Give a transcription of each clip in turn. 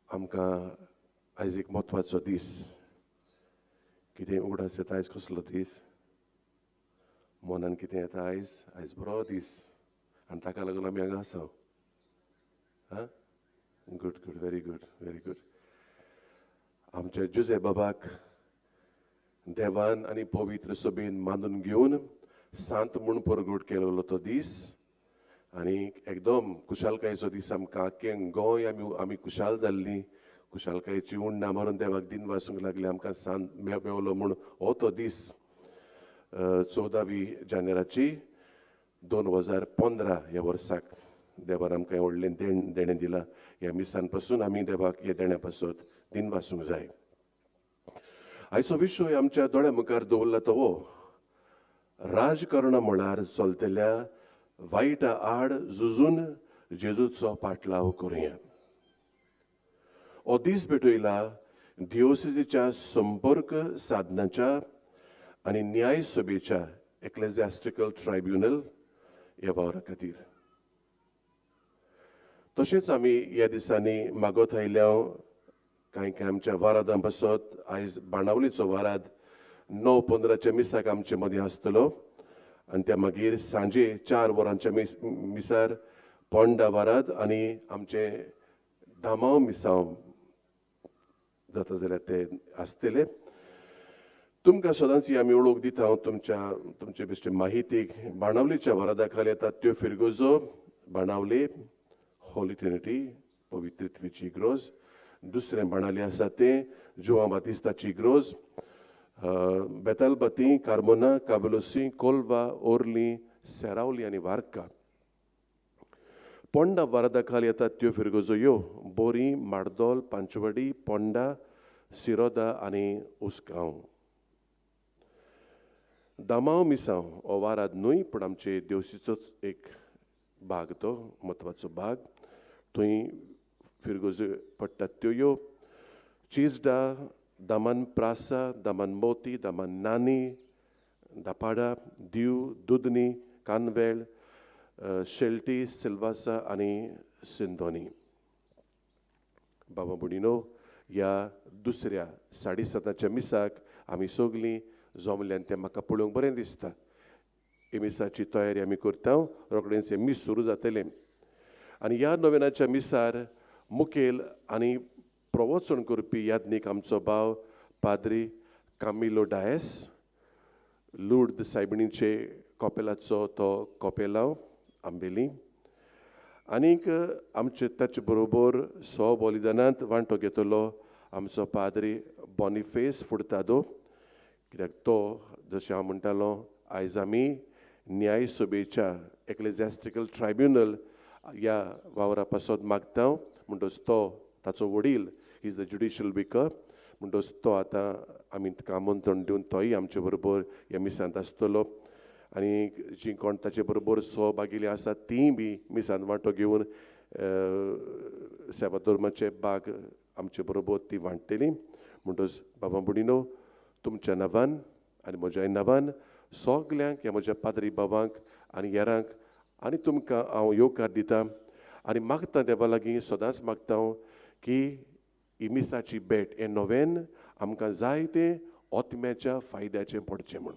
आमकां आयज एक म्हत्वाचो दीस. कितें उगडास येता आयज कसलो दीस? मनान कितें येता आयज? आयज बरो दीस आनी ताका लागून आमी हांगा आसा. आं, good good, very good, very good. आमच्या जुजे बाबाक देवान आनी पवित्र सभेन मानून घेवन सांत म्हूण परगट केलेलो तो दीस आनी एकदम खुशालकायेचो दीस. आमकां आख्खें गोंय आमी खुशाल जाल्लीं, खुशालकायेची उण्णां मारून देवाक दिन वासूंक लागले, आमकां सांत मेवलो म्हूण. हो तो दीस 14 जानेराची 2015 ह्या वर्साक देवान आमकां व्हडलें देणें दिलां. ह्या मिसान पासून आमी देवाक ह्या देण्या पासत दिन वासूंक जाय. आयचो विशय आमच्या दोळ्या मुखार दवरला तो हो, राजकर्णा म्हळ्यार चलतल्या वायटा आड झुजून जेजूचो पाटलाव करुया. हो दीस भेटयला दिओसिजीच्या संपर्क साधनाच्या आनी न्याय सभेच्या एक्लेजियास्टिकल ट्रायब्युनल ह्या वावरा खातीर. तशेंच आमी ह्या दिसांनी मागत आयल्या कांय कांय आमच्या वारादां पासत. आयज बाणावलीचो वाराद 9:15 मिसाक आमचे मदीं आसतलो आनी त्या मागीर सांजे 4 वरांच्या मिसार पोंडा वाराद आनी आमचे दामांव मिसांव जाता जाल्यार ते आसतले. तुमकां सदांच ही आमी वळख दिता तुमच्या तुमचे बेश्टे माहितीक. बाणावलीच्या वारादा खाली येतात त्यो फिरगोजो, बाणावली, होली ट्रिनिटी, पवित्रत्वेची इग्रोज. दुसरें बाणावली आसा तें जुआं बातिस्ताची इग्रोज, बेतालबाती, कार्मोना, कावेलोसी, कोलवा, ओर्ली, सेरावली आनी वार्का. पोंडा वारादा खाली येतात त्यो फिरगोजो ह्यो बोरी, मार्दोल, पांचवडी, पोंडा, सिरोदा आनी उसगांव. दामांव मिसांव हो वाराद न्हय पूण आमचे देवशीचोच एक भाग, तो म्हत्वाचो भाग. थंय फिरगोजो पडटात त्यो ह्यो चिजडा, दामन प्रासा, दामन मोती, दामन नानी, दापाडा, दीव, दुदनी, कानवेळ, शेल्टी, सिल्वासा आनी सिंदोनी. बाबा बुडिनो, ह्या दुसऱ्या 7:30 मिसाक आमी सगलीं जमल्यान तें म्हाका पळोवंक बरें दिसता. हे मिसाची तयारी आमी करता, रोखडेंच हें मीस सुरू जातलें. आनी ह्या नोवेनाच्या मिसार मुखेल आनी प्रवचन करपी याज्ञीक आमचो भाव पाद्री कामिलो डायस, लुर्द सायबिणीचे कॉपेलाचो तो कॉपेलांव आंबेली. आनीक आमचे ताचे बरोबर सो बलिदानांत वांटो घेतलो आमचो पाद्री बॉनिफेस फुडतादो. कित्याक तो जशें हांव म्हणटालो आयज आमी न्याय सभेच्या एक्लेजियास्टिकल ट्रायब्युनल ह्या वावरा पासत मागता म्हणटच तो ताचो वडील is the judicial vicar, म्हणटच तो आतां आमी ताका आमंत्रण दिवन तोय आमचे बरोबर ह्या मिसांत आसतलो. आनी जीं कोण ताचे बरोबर सहभागिली आसात तींय बी मिसांत वांटो घेवन सेवा धर्माचे भाग आमचे बरोबर ती वांट्टली. म्हणटच बाबा बुडिनो, तुमच्या नांवान आनी म्हज्याय नांवान सगल्यांक ह्या म्हज्या पाद्री बाबांक आनी हेरांक आनी तुमकां हांव येवकार दिता आनी मागता देवा लागीं सदांच मागता हांव की ही मिसाची भेट हें नोवेन आमकां जायतें ओतम्याच्या फायद्याचें पडचें म्हूण.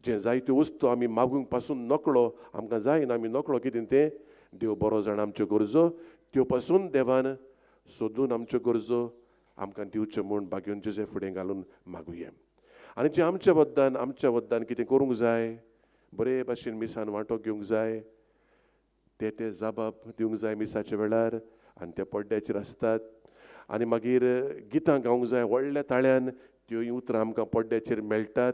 जें जायत्यो वस्तू आमी मागूंक पासून नकळो, आमकां जायना आमी नकळो कितें तें, देव बरो जाणा आमच्यो गरजो, त्यो पासून देवान सोदून आमच्यो गरजो आमकां दिवच्यो म्हूण भाग्योन जेजे फुडें घालून मागुया. आनी जें आमच्या वद्दान कितें करूंक जाय, बरे भाशेन मिसान वांटो घेवंक जाय, ते ते जबाब दिवंक जाय मिसाच्या वेळार आनी ते पड्ड्याचेर आसतात. आनी मागीर गितां गावंक जाय व्हडल्या ताळ्यान, त्योय उतरां आमकां पड्ड्याचेर मेळटात.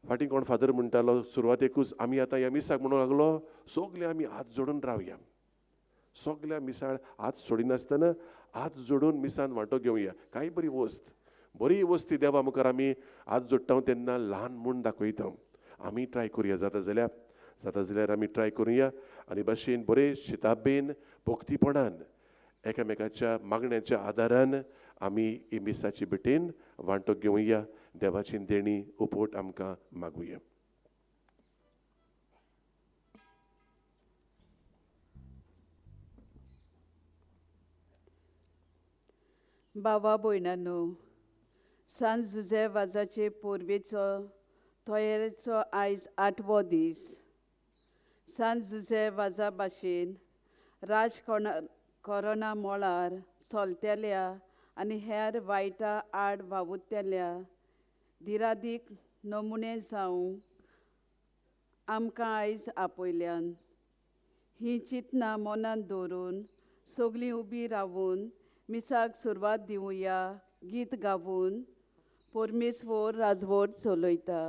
फाटीं कोण फादर म्हणटालो सुरवातेकूच आमी आतां ह्या मिसाक म्हणूंक लागलो सगळे आमी हात जोडून रावया, सगळ्या मिसाळ हात सोडिनासतना हात जोडून मिसान वांटो घेवया. कांय बरी वस्त, बरी वस्ती देवा मुखार आमी हात जोडटा तेन्ना ल्हान म्हूण दाखयता. आमी ट्राय करुया, जाता जाल्यार आमी ट्राय करुया आनी भाशेन बरे शिताबेन भक्तीपणान एकामेकाच्या मागण्याच्या आदारान आमी ही मिसाची भेटेन वांटो घेवया. देवाची देणी उपट आमकां मागुया. बाबा भयणांनो, सांत जुझे वाजाचे पोरवेचो तयारेचो आयज आठवो दीस. सांत जुझे वाजा भाशेन राज कोरोना मळार चलतल्या आनी हेर वायटा आड वावुरतल्या दिरादीक नमुने जावंक आमकां आयज आपयल्यान. ही चिंतनां मनांत दवरून सगळीं उबी रावून मिसाक सुरवात दिवया गीत गावून परमेश्वर राजवट चलयता.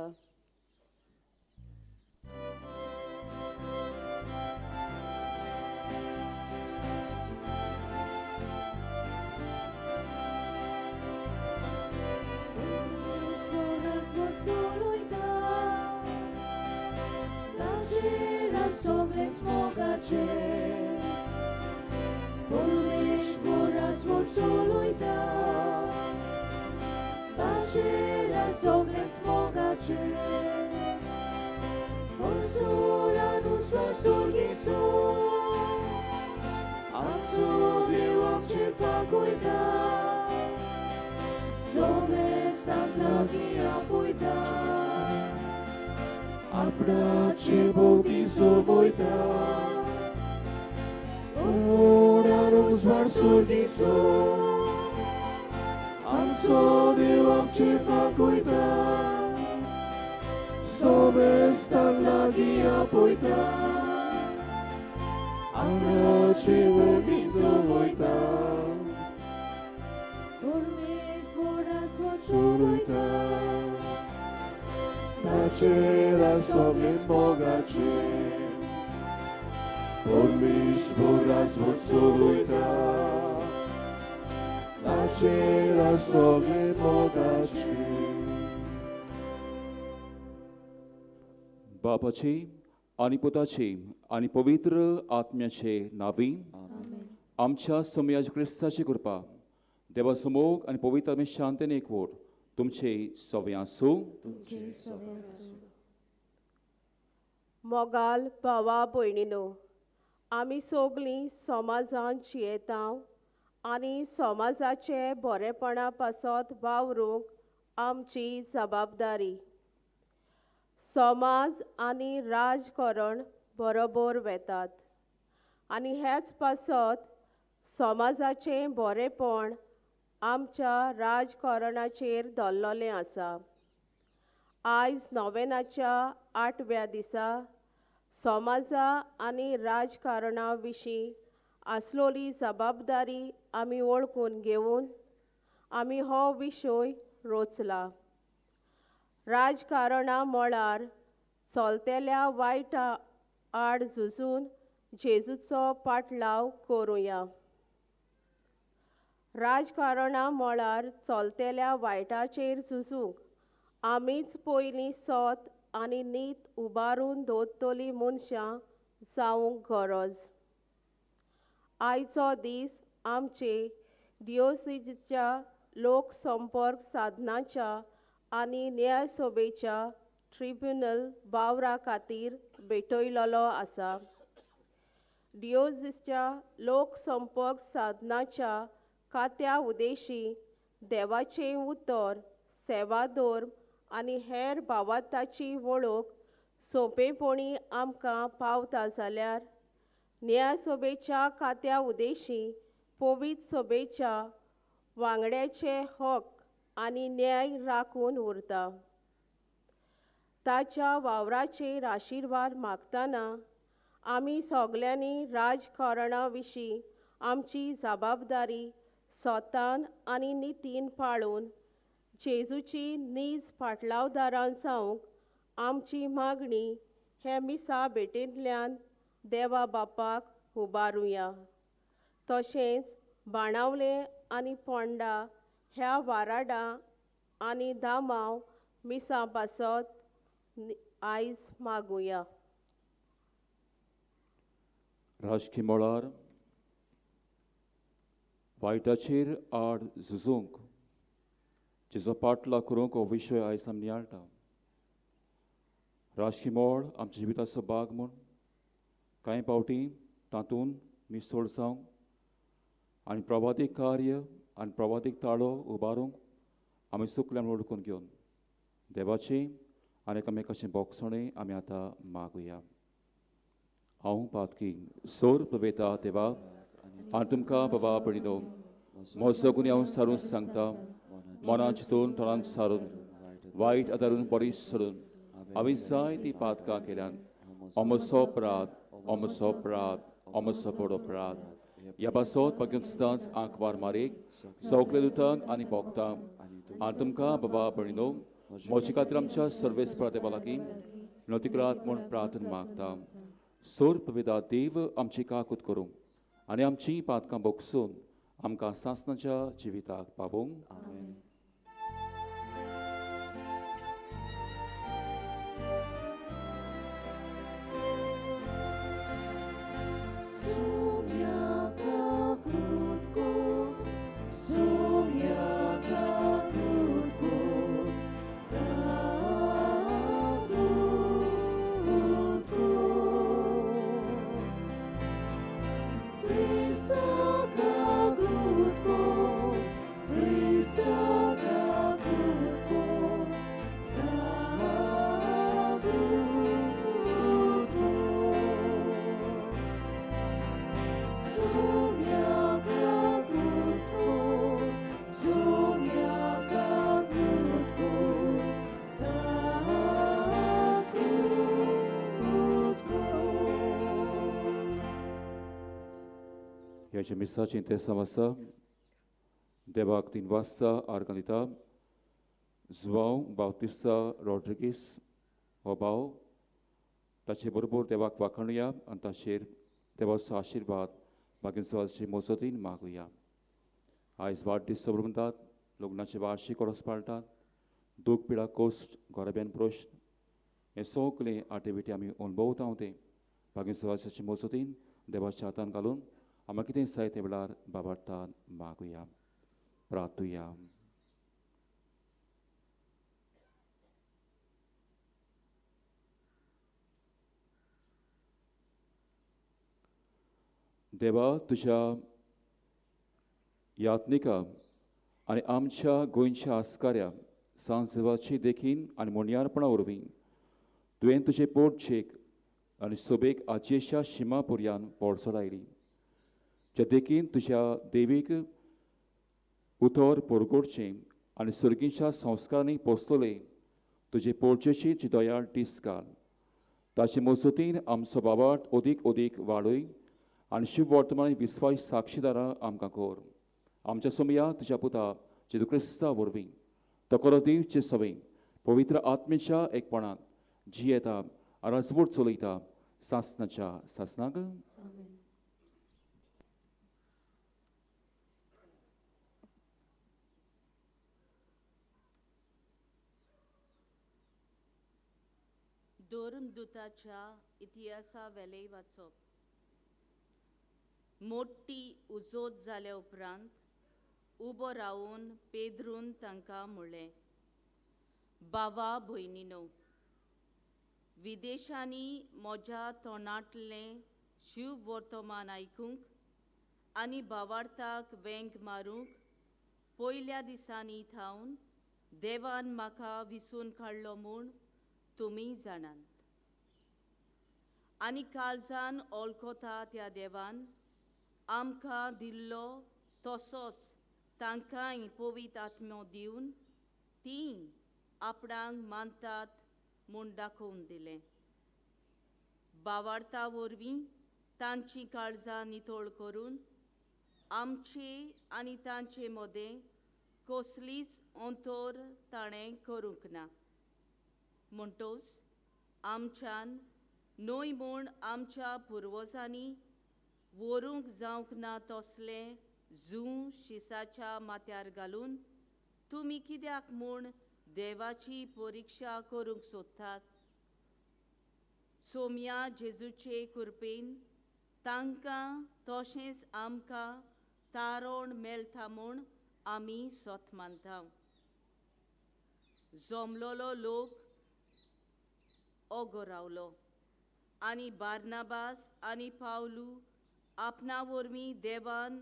Sogles mogače, परमेश्वर राजवट चलयता, ताचेर सगळेच मोगाचे, कोसोलान उस्वास सुर्गीचो, आमचो देव आमचेर फागयता, सोमेस्तांक लागीं आपयता, आपणाचे भोवती सोबयता, कोसोलान उस्वास सुर्गीचो, आमचो देव आमचेर फागयता, सोमेस्तांक लागीं आपयता, आपणाचे भोवती सोबयता, परमेश्वर राजवट चलयता, ताचेर सगळेच मोगाचे, परमेश्वर राजवट चलयता, ताचेर सगळेच मोगाचे. बापाचे आनी पुताचे आनी पवित्र आत्म्याचे नावी आमच्या समयाज क्रिस्ताची कृपा, देवाचो मोग आनी पवित्र आत्म्याची शांतीन एकवट तुमचे सवय आसूं. मोगाल भावा भयणीनो, आमी सगळीं समाजान जियेता आनी समाजाचे बरेपणा पासत वावरूंक आमची जबाबदारी. समाज आनी राजकारण बरोबर वेतात आनी हेच पासत समाजाचें बरेपण आमच्या राजकारणाचेर दवरलेलें आसा. आयज नोवेनाच्या आठव्या दिसा समाजा आनी राजकारणा विशीं आसलोली जबाबदारी आमी वळखून घेवन आमी हो विशय रोचला. राजकारणा मळार चलतल्या वायटा आड झुजून जेजूचो पाटलाव करुया. राजकारणा मळार चलतल्या वायटाचेर झुजूंक आमीच पयलीं सोत आनी नीत उबारून दवरतलीं मनशां जावंक गरज. आयचो दीस आमचे डिओसिजीच्या लोकसंपर्क साधनाच्या आनी न्यायसभेच्या ट्रिब्युनल वावरा खातीर भेटयलेलो आसा. डिओसिसच्या लोकसंपर्क साधनाच्या खात्या उदेशी देवाचें उतर, सेवाधर्म आनी हेर भावार्थाची वळख सोंपेपणी आमकां पावता जाल्यार न्यायसभेच्या खात्या उदेशी पवित्र सभेच्या वांगड्याचे हक आनी न्याय राखून उरता. ताच्या वावराचेर आशिर्वाद मागतना आमी सगल्यांनी राजकारणा विशीं आमची जबाबदारी स्वतान आनी नितीन पाळून जेजूची नीज फाटलावदारां जावंक आमची मागणी हे मिसा भेटेंतल्यान देवा बापाक उबारुया. तशेंच बाणावले आनी पोंडा ह्या वाराडा आनी दामांव मिसां पासत आयज मागुया. राजकी मळार वायटाचेर आड झुजूंक जेजो पाटलाव करूंक हो विशय आयज आमी नियाळटा. राजकी मळ आमच्या जिविताचो भाग म्हूण कांय फावटी तातूंत मिसळ जावंक आनी प्रभाती कार्य आनी प्रवादीक ताळो उबारूंक आमी चुकल्या म्हूण वळखून घेवन देवाची आनी एकामेकाचें बोगसणें आमी आतां मागुया. हांव पातकी सोर पवेता देवा आनी तुमकां बाबा भयणीनो म्हजो गुन्यांव सारून सांगता, मनान चिंतून तोंडान सारून वायट आदारून बरी सोडून हांवें जायतीं पातकां केल्यान. अमसो अपराध, अमसो अपराध, अमसो बडो अपराध. ह्या पासत भाग्योन सदांच आंकवार मारीक सगळे दुतांक आनी भोगतांक आनी तुमकां बाबा भयणीनो म्हजे खातीर आमच्या सर्वेस्परा देवा लागीं विनवती करात म्हूण प्रार्थना मागता. सोर पविदा देव आमची काकूत करूं आनी आमची पातकां बोगसून आमकां सासणाच्या जिविताक पावोवंक. ह्याच्या मिसाचें तेसांव आसा. देवाक 3 वाजता आर्गां दिता. जुवांव बावतिस्ता रॉड्रिगीस हो भाव ताचे बरोबर देवाक वाखाणुया आनी ताचेर देवाचो आशिर्वाद बाकींचो मोजतीन मागुया. आयज वाडदीस सबर म्हणटात, लग्नाचे वार्शीक ओरोस पाळटात, दूख पिडा कोश्ट गोरब्यान प्रश्न हें सगळें आटेविटे आमी अणभवता तें बाकींचो मोजतीन देवाच्या हातान घालून आमकां कितें जाय ते वेळार बाबार्तान मागुया. प्रार्थुया. देवा तुज्या यात्निका आनी आमच्या गोंयच्या आस्काऱ्या सांजवाची देखीन आनी मोनयारपणा वरवीं तुवें तुजें पोटशेक आनी सोबेक आजयेच्या शिमा पर्यान पोळसो आयली, ज्या देखीन तुज्या देवीक उतर परगोडचें आनी सर्गीच्या संस्कारांनी पोसतले तुजे पोळचेची जी दयाळ दीस घाल. ताचे मजतीन आमचो बाबाट अदीक अदीक वाडय आनी शिव वर्तमान विस्वास साक्षीदारां आमकां कर. आमच्या सोमया तुज्या पुता जेजू क्रिस्ता वरवीं तो करो दिवचे सवय पवित्र आत्मेच्या एकपणांत जियेता राजवट चलयता सासनाच्या सासनाक. धर्मदूताच्या इतिहासा वेलें वाचप. मोठी उजोत जाल्या उपरांत उबो रावन पेद्रून तांकां म्हणलें, बाबा भयणीनो, विदेशांनी म्हज्या तोंडांतलें शिव वर्तमान आयकूंक आनी भावार्थाक वेंग मारूंक पयल्या दिसांनी थावन देवान म्हाका विसून काडलो म्हूण तुमी जाणात. आनी काळजान ओळखता त्या देवान आमकां दिल्लो तसोच तांकांय पवित्र आत्मो दिवन तीं आपणाक मानतात म्हूण दाखोवन दिलें. बावार्ता वरवीं तांचीं काळजां नितळ करून आमचे आनी तांचे मदें कसलीच अंतर ताणें करूंक ना. म्हणटोच आमच्यान न्हय म्हूण आमच्या पुर्वजांनी व्हरूंक जावंक ना तसलें जूं शिसाच्या माथ्यार घालून तुमी कित्याक म्हूण देवाची परिक्षा करूंक सोदतात? सोम्या जेजूचे कृपेन तांकां तशेंच आमकां तारण मेळटा म्हूण आमी सोत मानता. जमलोलो लोक ओगो रावलो आनी बार्नाबास आनी पावलू आपणा वरवीं देवान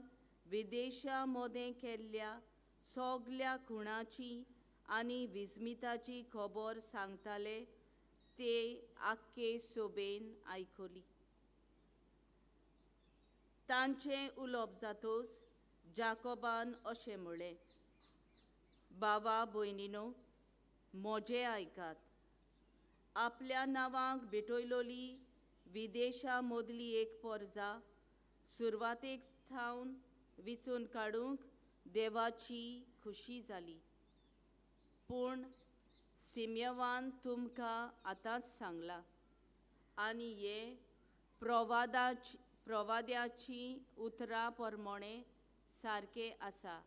विदेशा मोदें केल्ल्या सगल्या खुणाची आनी विस्मिताची खबर सांगताले ते आख्खे सोबेन आयकली. तांचें उलोवप जातोच जाकोबान अशें म्हळें, बाबा भयणीनो म्हजें आयकात. आपल्या नांवाक भेटयलोली विदेशा मदली एक पोरजा सुरवातेक थावन विचून काडूंक देवाची खुशी जाली. पूण सिम्यवान तुमकां आतांच सांगलां आनी हे प्रवाद्याची उतरां प्रमाणें सारकें आसा,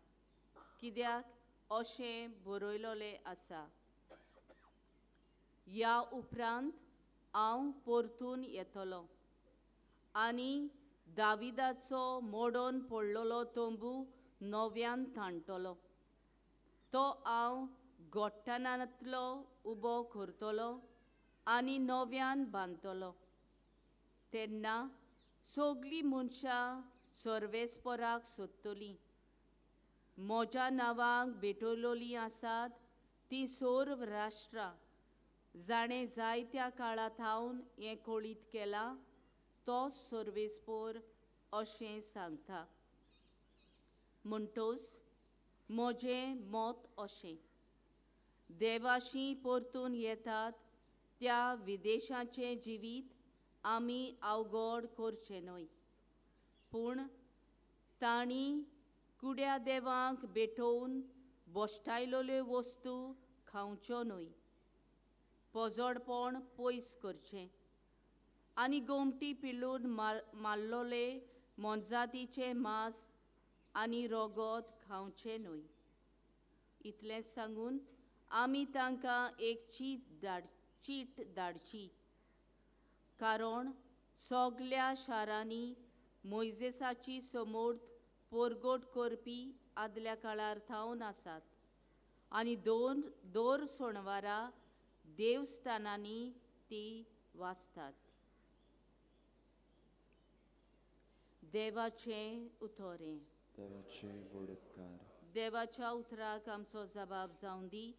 कित्याक अशें बरयलोलें आसा, ह्या उपरांत हांव परतून येतलो आनी दाविदाचो मोडोन पडलेलो तंबू नव्यान ताणटलो, तो हांव गोट्टानांतलो उबो करतलो आनी नव्यान बांदतलो. तेन्ना सगळीं मनशां सर्वेस्पराक सोदतलीं. म्हज्या नांवाक भेटयलोलीं आसात तीं सर्व राष्ट्रां जाणें जायत्या काळा थावन हें कळीत केलां तो सर्वेस्पोर अशें सांगता. म्हणटोच म्हजें मत अशें, देवाशी परतून येतात त्या विदेशाचें जिवीत आमी अवघड करचें न्हय, पूण तांणी कुड्या देवांक भेटोवन बोश्टायलोल्यो वस्तू खावच्यो न्हय, पोजोडपण पयस करचें आनी गोमटी पिळून मारलोले मोनजातीचें मांस आनी रगत खावचें न्हय. इतलें सांगून आमी तांकां एक चीट धाडची, कारण सगल्या शारांनी मोयजेसाची समोर्थ पोरगोट करपी आदल्या काळार थावन आसात आनी दर सोणवारा देवस्थानांनी ती वाचतात. देवाचें उतरें. देवाचे व्हड उपकार. देवाच्या उतराक आमचो जबाब जावं दी.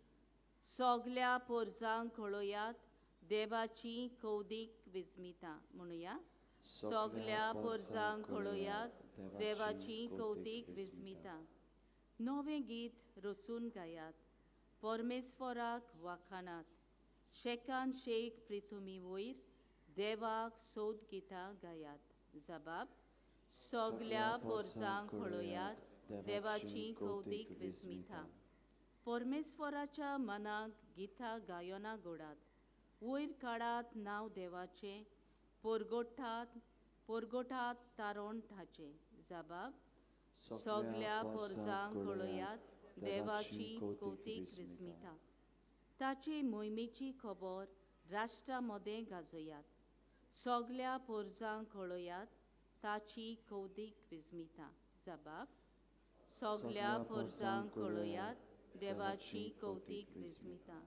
सगल्या पोरजांक कळयात देवाची कौदीक विस्मिता म्हणुया. सगल्या पोरजांक कळयात देवाची कौतीक विस्मिता. नवें गीत रचून गायात, परमेश्वराक वाखाणात, शेकान शेक प्रिथुमी वयर देवाक सोद गितां गायात. जबाब, सगल्या पोरजांक कळयात देवाची कौतीक विस्मिता. परमेश्वराच्या मनाक गितां गायना गोडात, वयर काडात नांव देवाचें, पोरगोटात तारण ताचें. जबाब, सगल्या पोरजांक कळयात देवाची कौतीक विस्मिता. ताची मोहिमेची खबर राष्ट्रा मदें गाजयात, सगल्या पोरजांक कळयात ताची कौतीक विस्मिता. जबाब, सगल्या पोरजांक कळयात देवाची कौतीक विस्मिता.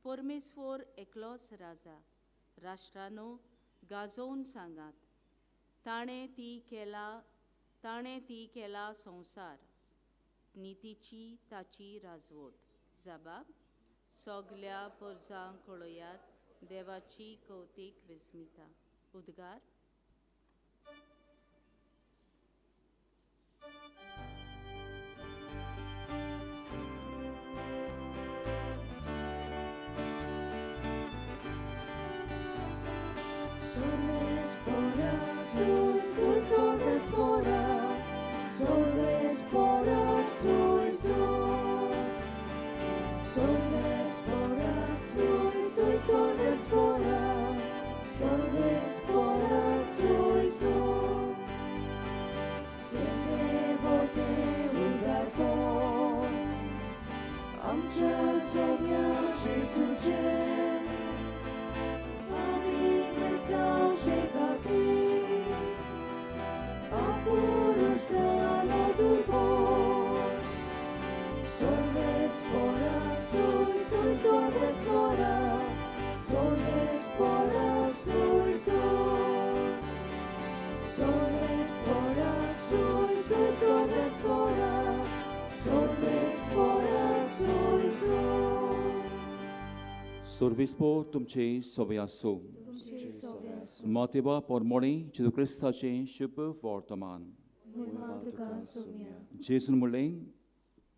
परमेश्वर एकलोच राजा, राष्ट्रानो गाजोवन सांगात, ताणें ती केला संवसार, नितीची ताची राजवट. जबाब, सगल्या पोरजांक कळयात देवाची कौतीक विस्मिता. उद्गार. Sorbes सर्विसपोर तुमचे सवे आसूं. मातेवा पोरमोणी जेजू क्रिस्ताचें शुभ वर्तमान. जेजून म्हणलें,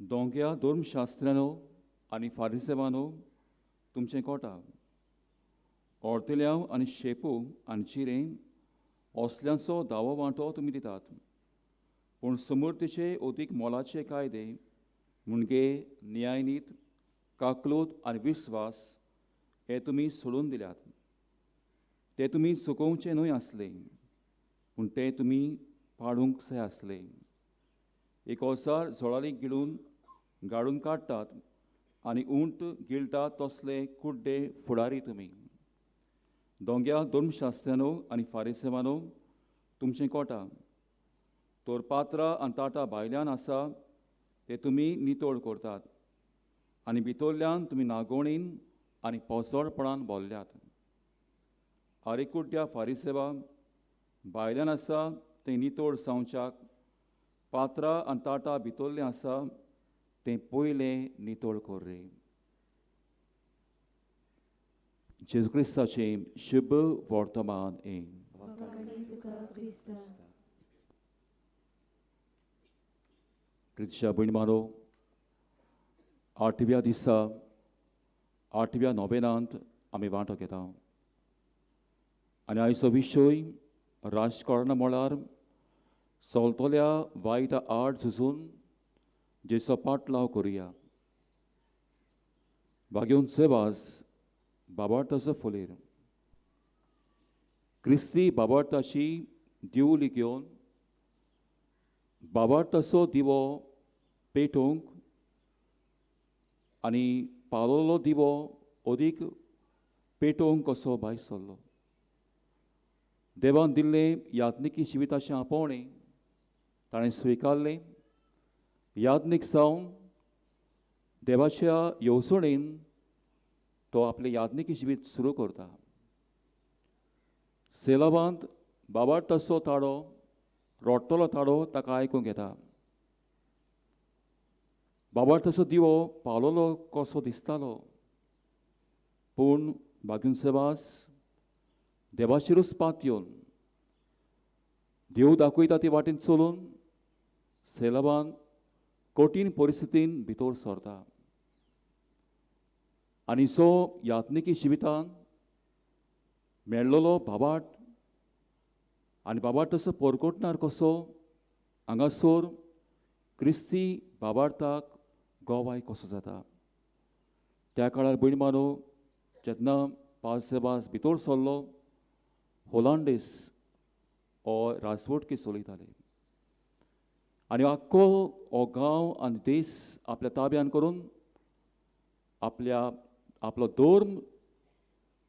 दोंग्या धर्मशास्त्र्यानो आनी फारिसेवानो तुमचें कोटा ऑर्तेल्यांव आनी शेपू आनी चिरें असल्यांचो दावो वांटो तुमी दितात, पूण समर्थेचे अदीक मोलाचे कायदे म्हणजे न्यायनीत, काकलूत आनी विस्वास हे तुमी सोडून दिल्यात. ते तुमी चुकोवचे न्हय आसले, पूण ते तुमी पाडूंक जाय आसले. एक ओसार झोळाली गिळून गाडून काडटात आनी उंट गिळटात तसले कुड्डे फुडारी तुमी. दोंग्या धर्मशास्त्र्यानो आनी फारिसेवानो तुमचें कोटा तर पात्रां आनी ताटां भायल्यान आसा ते तुमी नितळ करतात आनी भितरल्यान तुमी नागोणीन आनी पोसोडपणान भरल्यात. आरेकुड्ड्या फारिसेवा, भायल्यान आसा तें नितळ जावच्याक पात्रां आनी ताटां भितरलें आसा तें पयलें नितळ कर रे. जेजू क्रिस्ताचें शुभ वर्तमान. क्रिस्ताच्या भयण मानो, आठव्या दिसा आठव्या नोवेनांत आमी वांटो घेता आनी आयचो विशय राजकारणा म्हळ्यार चलतल्या वायटा आड झुजून जेचो पाटलाव करुया. बागेवन सेवास बाबार्थाचो फोलेर क्रिस्ती बाबार्थाची दिवली घेवन बाबार्थाचो दिवो पेटोवंक आनी पावलोलो दिवो अदीक पेटोवंक कसो भायर सरलो. देवान दिल्लें याज्ञिकी जिविताचें आपोवणें ताणें स्विकारलें. याज्ञीक जावन देवाच्या येवजणेन तो आपलें याज्ञिकी जिवीत सुरू करता. सेलावांत बाबार्थाचो ताळो, रोडटलो ताळो ताका आयकूंक येता. बाबार्थाचो दिवो पावलोलो कसो दिसतालो, पूण बागून सेवास देवाचेरूच पात येवन देव दाखयता ती वाटेन चलून सेलावान कठीण परिस्थितीन भितर सरता आनी सो यात्निकी जिवितान मेळ्ळलो बाबाट आनी बाबाट तसो परकोटणार कसो हांगासर क्रिस्ती बाबार्थाक गोवाय कसो जाता. त्या काळार भयण मानो जेन्ना पावसेबास भितर सरलो होलांडीस हो राजवटकी चलयताले आनी आख्खो हो गांव आनी देश आपल्या ताब्यान करून आपल्या आपलो धर्म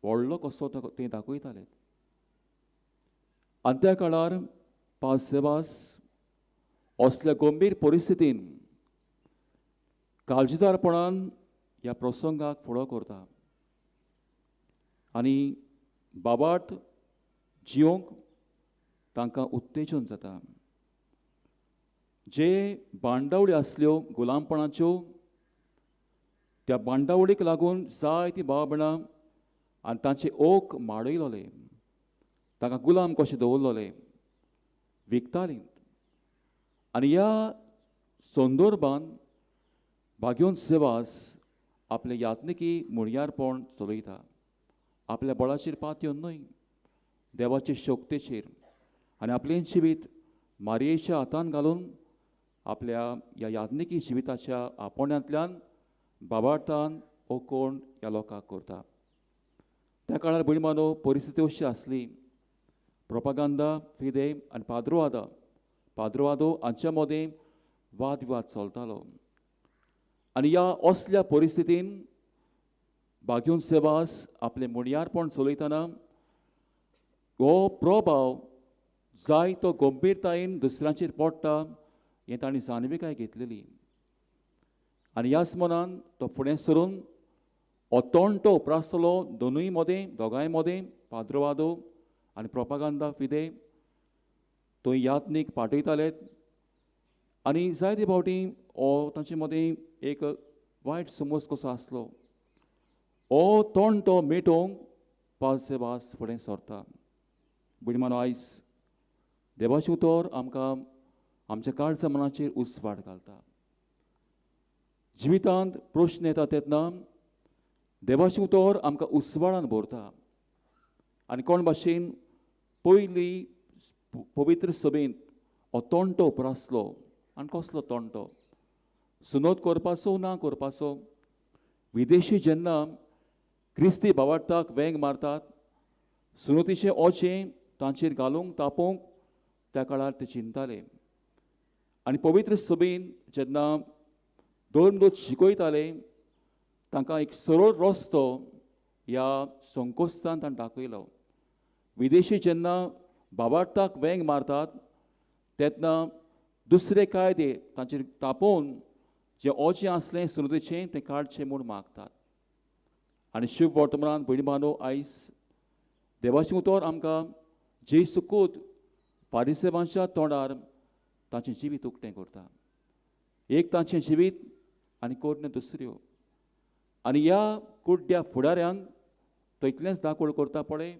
व्हडलो कसो ते दाखयताले. आनी त्या काळार पावसेबास असल्या गंभीर परिस्थितीन काळजीदारपणान ह्या प्रसंगाक फुडो करता आनी बाबाट जिवंक तांकां उत्तेजन जाता. जे बांदावळी आसल्यो गुलामपणाच्यो त्या बांदावळीक लागून जायतीं भाव भयणां आनी तांचे ओक माडयलोले, तांकां गुलाम कशें दवरलोले, विकतालीं. आनी ह्या संदर्भान भाग्योन सेवास आपलें यात्निकी मुळयारपण चलयता, आपल्या बळाचेर पातयेवन न्हय, देवाचे शक्तेचेर, आनी आपलें जिवीत मारयेच्या हातान घालून आपल्या ह्या याज्ञिकी जिविताच्या आपोवण्यांतल्यान बाबार्थान हो कोण ह्या लोकांक करता. त्या काळार भयण मानो परिस्थिती अशी आसली, प्रोपागांदा फिदे आनी पाद्रोवादा पाद्रोवादो हांच्या मदें वादविवाद चलतालो आनी ह्या असल्या परिस्थितीन भाग्योन सेवास आपलें मुणयारपण चलयतना हो प्रभाव जाय तो गंभीरतायेन दुसऱ्यांचेर पडटा हें तांणी जाणविकाय घेतलेली. आनी ह्याच मनान तो फुडें सरून हो तोंडटो उप्रासतलो दोनूय मदें, दोगांय मदें, पाद्रोवादो आनी प्रोपागांदा फिदे थंय यात्नीक पाठयताले आनी जायते फावटी हो तांचे मदें एक वायट समज कसो आसलो. हो तोंडो मेटोवंक पावसे वास फुडें सरता. भयणी आयज देवाचें उतर आमकां आमच्या काळजा मनाचेर उस्वाड घालता. जिवितांत प्रश्न येता तेन्ना देवाचें उतर आमकां उस्वाडान भरता. आनी कोण भाशेन पयली पवित्र सभेंत हो तोंडो उप्रासलो. आनी कसलो तोंडो? सुनोत करपाचो ना करपाचो. विदेशी जेन्ना क्रिस्ती भावार्थाक वेंग मारतात, सुनोतीचें ओचें तांचेर घालूंक तापोवंक त्या काळार ते चिंताले. आनी पवित्र सभेन जेन्ना धर्मदूत शिकयताले तांकां एक सरळ रस्तो ह्या संकोस्तान ताणें दाखयलो. विदेशी जेन्ना भावार्थाक वेंग मारतात तेन्ना दुसरे कायदे तांचेर तापोवन जें ओजें आसलें सुनोतीचें तें काडचें म्हूण मागतात. आनी शिव वर्तमानान भयणी बांदो आयज देवाचें उतर आमकां जेजू कोत फारिसेवांच्या तोंडार तांचें जिवीत उक्तें करता. एक तांचें जिवीत आनी कोरण्यो दुसऱ्यो. आनी ह्या कुड्ड्या फुडाऱ्यांक तो इतलेंच दाखोवण करता, पळय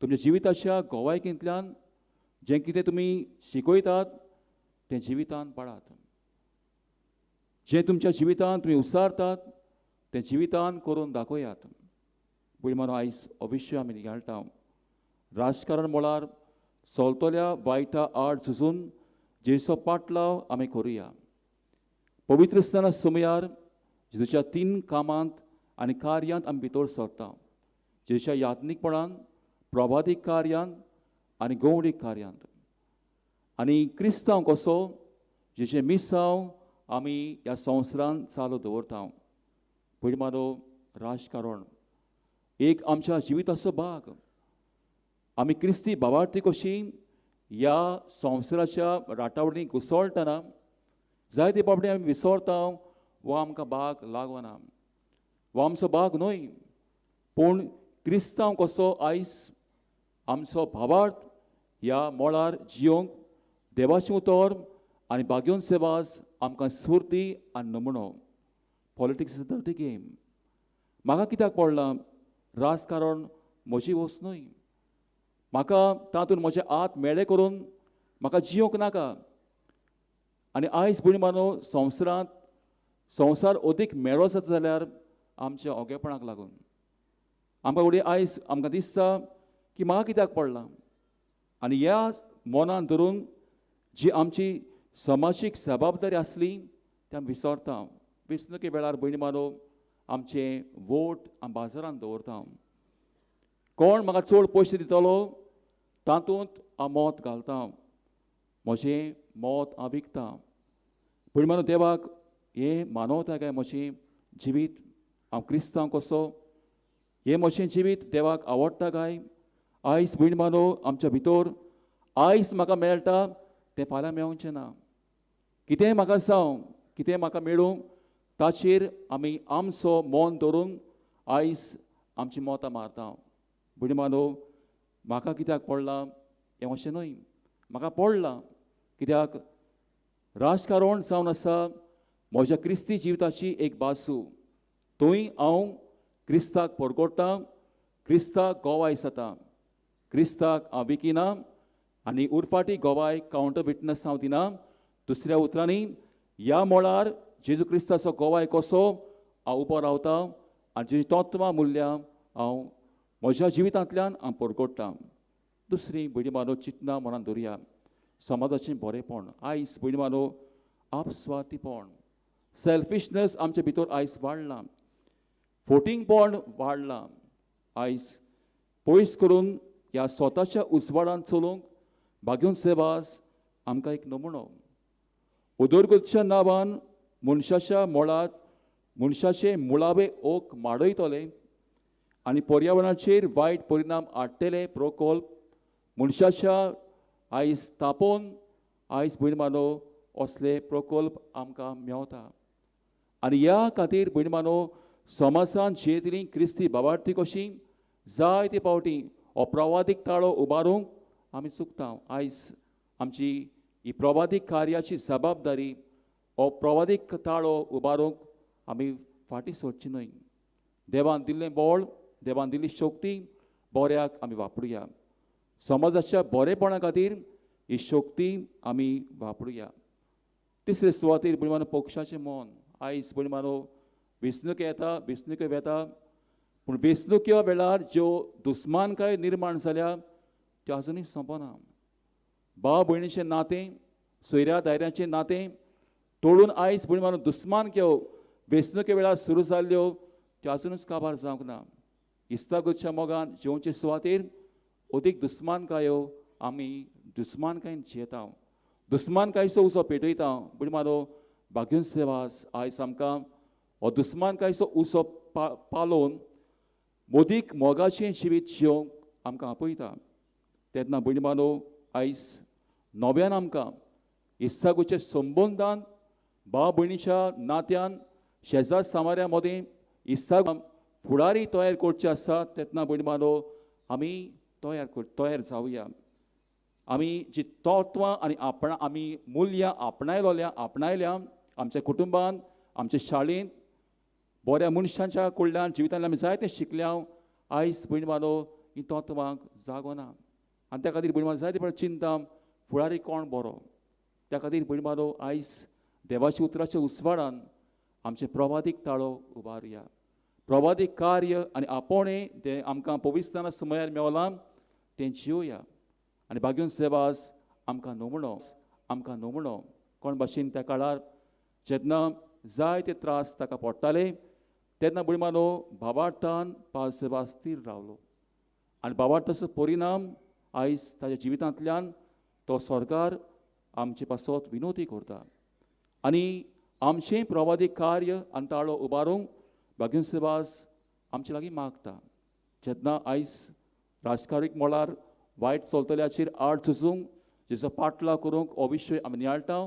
तुमच्या जिविताच्या गोवायकेंतल्यान जें कितें तुमी शिकयतात तें जिवितान पाळात, जें तुमच्या जिवितान तुमी उसारतात तें जिवितान करून दाखयात. भयणी आयज हो विशय आमी नियाळटा. राजकारण म्हळ्यार चलतल्या वायटा आड झुजून जेजूचो पाटलाव आमी करुया. पवित्र आसतना समयार जेजूच्या तीन कामांत आनी कार्यांत आमी भितर सरता. जेजूच्या याज्ञीकपणान, प्रवादीक कार्यांत आनी गौडीक कार्यांत. आनी क्रिस्तांव कसो जेजें मिसांव आमी ह्या संवसारांत चालू दवरता. पयलीं मारो राजकारण एक आमच्या जिविताचो भाग. आमी क्रिस्ती भावार्थी कशी ह्या संवसाराच्या राटावळींनी घुसळटना जायते फावटी आमी विसरता वा आमकां भाग लागना वा आमचो भाग न्हय. पूण क्रिस्तांव कसो आयज आमचो भावार्थ ह्या मळार जियोंक देवाचें उतर आनी भाग्योन सेवास आमकां स्फूर्ती आनी नमुनो. Politics is dirty game. म्हाका कित्याक पडलां राजकारण म्हजी वस्त न्हय. म्हाका तातूंत म्हजें आत मेळे करून म्हाका जियोंक नाका. आनी आयज भयणी बानो संवसारांत संवसार अदीक मेळो जाता जाल्यार आमच्या ओगेपणाक लागून आमकां घडये आयज आमकां दिसता की म्हाका कित्याक पडलां. आनी ह्या मनान धरून जी आमची समाजीक जबाबदारी आसली ती आमी विसरता. वेंचणुके वेळार भयणी बानो आमचें वोट आमी बाजारांत दवरता. कोण म्हाका चड पयशे दितलो तातूंत हांव मत घालता, म्हजें मत हांव विकता. भयणी बानो देवाक हें मानवता काय म्हजें जिवीत? हांव क्रिस्तांव कसो? हें म्हजें जिवीत देवाक आवडटा काय? आयज भयणी बानो आमच्या भितर आयज म्हाका मेळटा तें फाल्यां मेळचें ना. कितेंय म्हाका जावं, कितेंय म्हाका मेळूं ताचेर आमी आमचो मन धरून आयज आमची मतां मारता. भयणी बानो म्हाका कित्याक पडलां हें अशें न्हय, म्हाका पडलां कित्याक राजकारण जावन आसा म्हज्या क्रिस्ती जिविताची एक बाजू. थंय हांव क्रिस्ताक परगट्टां, क्रिस्ताक गोवाय जाता, क्रिस्ताक हांव विकिना आनी उरफाटी गोवाय कावंटर विटनस हांव दिना. दुसऱ्या उतरांनी ह्या मळार जेजू क्रिस्ताचो गोवाय कसो हांव उबो रावता आनी जेजी तत्वां मुल्यां हांव म्हज्या जिवितांतल्यान हांव परगट्टां. दुसरी भयणी बानो चिंतना मनान दवरुया समाजाचें बरेंपण. आयज भयणी बानो आपस्वार्थीपण, सेल्फिशनस आमचे भितर आयज वाडलां, फोटिंगपण वाडलां. आयज पयस करून ह्या स्वताच्या उजवाडान चलूंक भाग्योन सेवास आमकां एक नमुनो. उदरगतच्या नांवान मनशाच्या मोळात मनशाचे मुळावे ओक माडयतले आनी पर्यावरणाचेर वायट परिणाम हाडटले प्रकल्प मनशाच्या आयज तापोवन आयज भयण बानो असले प्रकल्प आमकां मेवता. आनी ह्या खातीर भयण बानो समाजान जियेतली क्रिस्ती भावार्थी कशी जायते फावटी हो प्रवादीक ताळो उबारूंक आमी चुकता. आयज आमची ही प्रवादीक कार्याची जबाबदारी हो प्रवादीक ताळो उबारूंक आमी फाटीं सोडची न्हय. देवान दिल्लें बळ, देवान दिल्ली शक्ती बऱ्याक आमी वापरुया. समाजाच्या बरेपणा खातीर ही शक्ती आमी वापरुया. तिसरे सुवातेर भयणीमानो पक्षाचें मन. आयज भयणीमानो वेंचणुको येता, वेंचणुको वेता, पूण वेंचणुक्यो वेळार ज्यो दुस्मानकाय निर्माण जाल्या त्यो आजुनूय सोंपना. भाव भयणीचें नातें, सोयऱ्या दायऱ्याचें नातें तोडून आयज भयणीमानो दुस्मानक्यो वेंचणुके वेळार सुरू जाल्ल्यो त्यो आजुनूच काबार जावंक ना. इस्तागोच्या मोगान जेवचे सुवातेर अदीक दुस्मानकायो आमी दुस्मानकायेन जियेता, दुस्मानकायचो उजो पेटयता. भयणीमानो भाग्यून सेवास आयज आमकां हो दुस्मानकायचो उजो पालोवन मोदीक मोगाचें जिवीत जियोवंक आमकां आपयता. तेन्ना भयणीमानो आयज नव्यान आमकां इस्तागोच्या संबंदान, भाव भयणीच्या नात्यान, शेजार सामाऱ्या मदीं इस्ताग फुडारी तयार करचे आसा. तेन्ना भयणीमानो आमी तयार जावया. आमी जी तत्वां आनी आमी मुल्यां आपणायल्या आमच्या कुटुंबान, आमच्या शाळेंत, बऱ्या मनशांच्या कडल्यान जिवितांतल्यान आमी जायतें शिकल्या. आयज भयणीमानो ही तत्वांक जागो ना आनी त्या खातीर भयणीमानो जायते फावट चिंता फुडारी कोण बरो. त्या खातीर भयणीमानो आयज देवाच्या उतराच्या उजवाडान आमचें प्रवादीक ताळो उबारुया. प्रवादीक कार्य आनी आपोवणें तें आमकां पवित्रताना समयार मेवलां तें जियोया. आनी भाग्यून सेवास आमकां नमुणो, आमकां नमुणो कोण भाशेन त्या काळार जेन्ना जायते त्रास ताका पडटाले तेन्ना भयणीमानो भावार्थान पास सेवा स्थीर रावलो आनी भावार्थाचो परिणाम आयज ताच्या जिवितांतल्यान तो सरकार आमचे पासत विनोदी करता. आनी आमचें प्रवादीक कार्य आनी ताळो उबारूंक भाग्यून सेवास आमचे लागीं मागता. जेन्ना आयज राजकारीक मळार वायट चलतल्याचेर आड झुजूंक, जेचो पाटलाव करूंक हो विशय आमी नियाळटा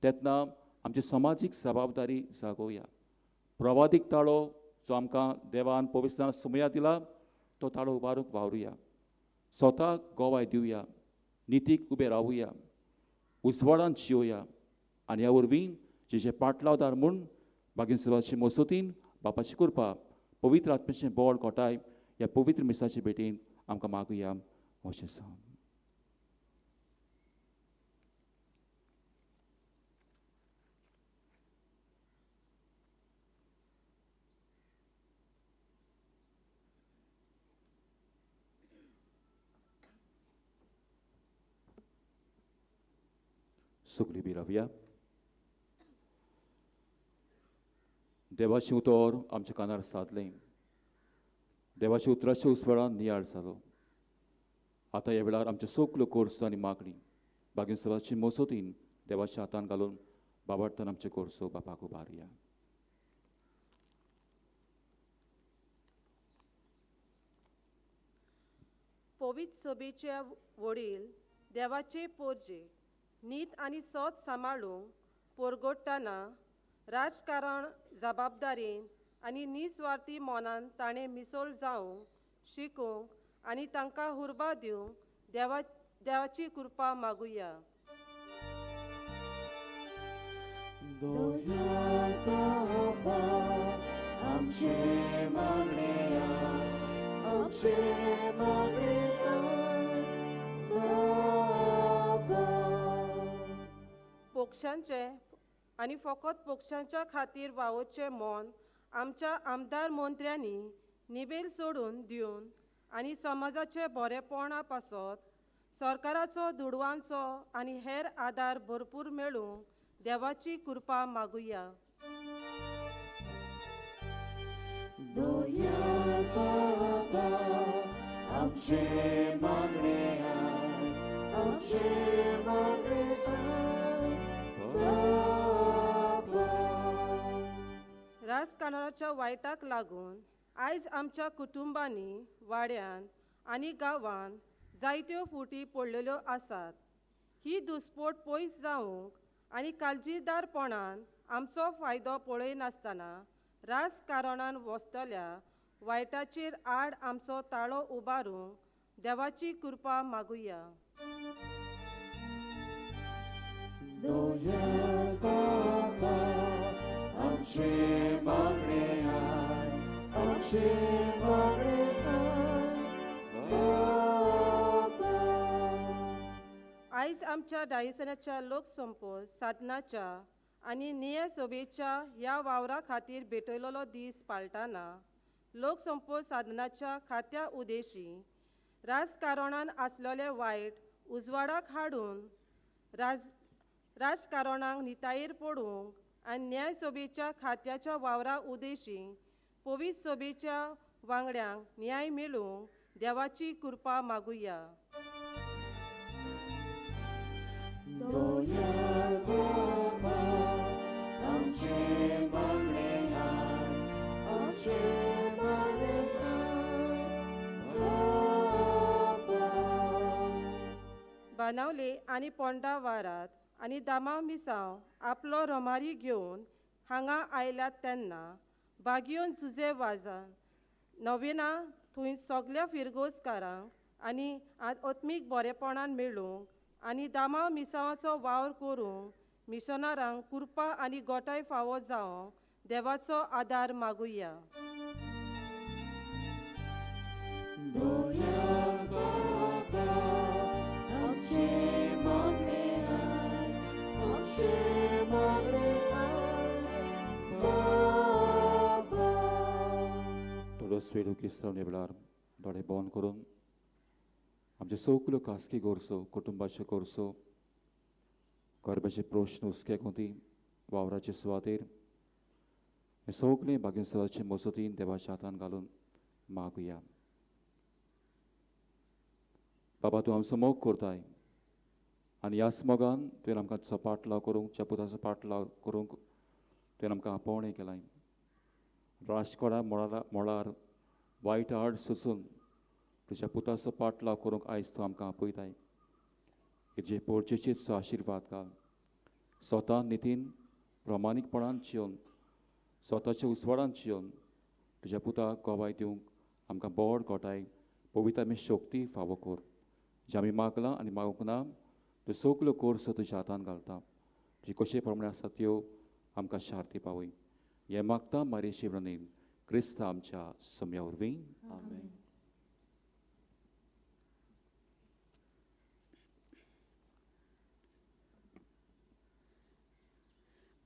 तेन्ना आमची समाजीक जबाबदारी जागोवया. प्रवादीक ताळो जो आमकां देवान पवित्रताना समया दिला तो ताळो उबारूंक वावरुया. स्वताक गोवाय दिवया, नितीक उबें रावुया, उजवाडान जियोया आनी ह्या वरवीं जेचे पाटलावदार म्हूण भाग्यून सेवाचे मसोतीन बापाची कृपा, पवित्र आत्म्याचें बळ कोटाय ह्या पवित्र मिसाचे भेटीन आमकां मागुया. अशें सांग. सगळी बी रावया. देवाचें उतर आमच्या कानार सादलें, देवाच्या उतराच्या उजवाडान नियाळ जालो. आतां ह्या वेळार आमच्यो सगल्यो कोर्सो आनी मागणी भाग्यून सेवाची मसोतीन देवाच्या हातान घालून बाबार्थान आमच्यो कोर्सो बापाक उबारुया. पवित्र सभेचे वडील देवाचे पोरजे नीत आनी सोद सांबाळूंक पोरगोडटना राजकारण जबाबदारीन आनी निस्वार्थी मनान ताणें मिसोल जावंक शिकूंक आनी तांकां हुर्बा दिवंक देवाची कृपा मागुया. दयाळ बाबा आमचें मागणें आमचें मागणें बाबा. पक्षांचे आनी फकत पक्षांच्या खातीर वावुरचें मन आमच्या आमदार मंत्र्यांनी निबेल सोडून दिवन आनी समाजाचे बरेपणा पासत सरकाराचो दुडवांचो आनी हेर आदार भरपूर मेळूंक देवाची कृपा मागुया. दयाळ बाबा आमचें मागणें आमचें मागणें बाबा. राजकारणाच्या वायटाक लागून आयज आमच्या कुटुंबांनी, वाड्यान आनी गांवान जायत्यो फुटी पडलेल्यो आसात. ही दुस्पोट पयस जावंक आनी काळजीदारपणान आमचो फायदो पळयनासतना राजकारणान वचतल्या वायटाचेर आड आमचो ताळो उबारूंक देवाची कृपा मागुया. दयाळ बाबा आमचें मागणें आमचें आमचें मागणें आयक बाबा. आयज आमच्या डायसनाच्या लोकसंपर्क साधनाच्या आनी निया सभेच्या ह्या वावरा खातीर भेटयलेलो दीस पाळटाना लोकसंपर्क साधनाच्या खात्या उदेशी राजकारणान आसलेले वायट उजवाडाक हाडून राजकारणाक नितायेर पडूंक आनी न्यायसभेच्या खात्याच्या वावरा उदेशी पवित्र सभेच्या वांगड्यांक न्याय मेळूंक देवाची कृपा मागुया. दोयाळ बाबा आमचें मागणें आयक, आमचें मागणें आयक बाबा. बानावले आनी पोंडा वारात आनी दामा मिसांव आपलो रोमारी घेवन हांगा आयल्यात तेन्ना बागियोन जुजे वाजान नवेना थंय सगल्या फिरगोजकारांक आनी आत्मीक बरेपणान मेळूंक आनी दामा मिसांवाचो वावर करूंक मिशनारांक कृपा आनी गोठाय फावो जावंक देवाचो आदार मागुया. दोयाळ बाबा आमचें मागणें आयक, आमचें मागणें आयक बाबा. थोडोस वेळ क्रिस्तांव वेळार दोळे बंद करून आमचे सगल्यो खासगी गरजो, कुटुंबाच्यो गरजो, गरबाचे प्रश्न हुस्के कोती वावराचे सुवातेर हे सगळें भाग्यसवाचे मजतीन देवाच्या हातान घालून मागुया. बाबा, तूं आमचो मोग करताय आनी ह्याच मोगान तुवें आमकां तुजो पाटलाव करूंक, तुज्या पुताचो पाटलाव करूंक तुवें आमकां आपोवणें केलां. राजकोडा मळार वायट आड सोसून तुज्या पुताचो पाटलाव करूंक आयज तूं आमकां आपयताय. जे पोरचेचेर तुजो आशिर्वाद घाल. स्वता नितीन प्रामाणीकपणान जिवन, स्वताच्या उजवाडान जिवन तुज्या पुताक गवाय दिवंक आमकां बोड गोठाय पवित्र आमी शक्ती फावो कर. जें आमी मागलां आनी मागूंक ना त्यो सगल्यो कोर्स तुज्या हातान घालता. तुजी कशे प्रमाणे आसा त्यो आमकां शार्ती पावय. हें मागता मारेचे विनंतीन क्रिस्ता आमच्या सम्या वरवीं. आमेन.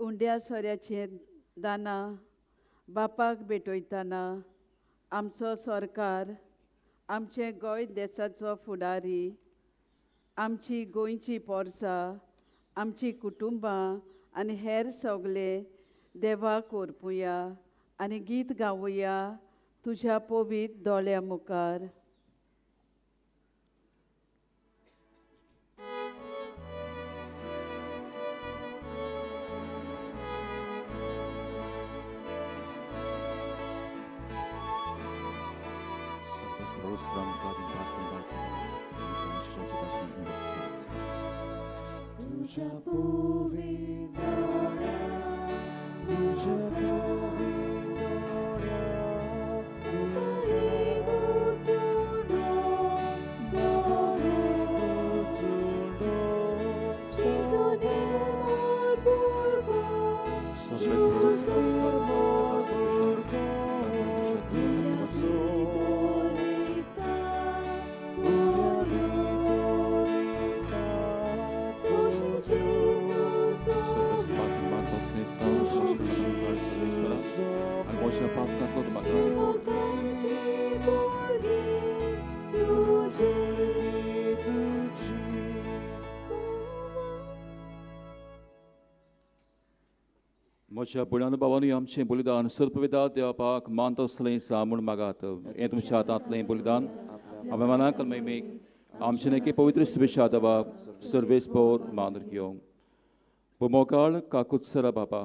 उंड्या सोऱ्याचें दाना बापाक भेटयतना आमचो सरकार, आमचे गोंय देसाचो फुडारी, आमची गोंयची पोरसां, आमची कुटुंबां आनी हेर सगळे देवाक ओरपुया आनी गीत गावया तुज्या पवित्र दोळ्या मुखार. तुझ्या पवित्र दोळ्या, तुझ्या पवित्र दोळ्या, म्हज्या भयणांनो भावांनी आमचें बलिदान सर्पविदा देवापाक मानता आसलें सा म्हूण मागात. हें तुमच्या हातांतलें बलिदान आमी मनाक महिमेक आमचें नक्की पवित्र शुभेच्छा देवाक सर्वेस पौर मान घेवंक. भोमोकाळ काकुत्सरा बाबा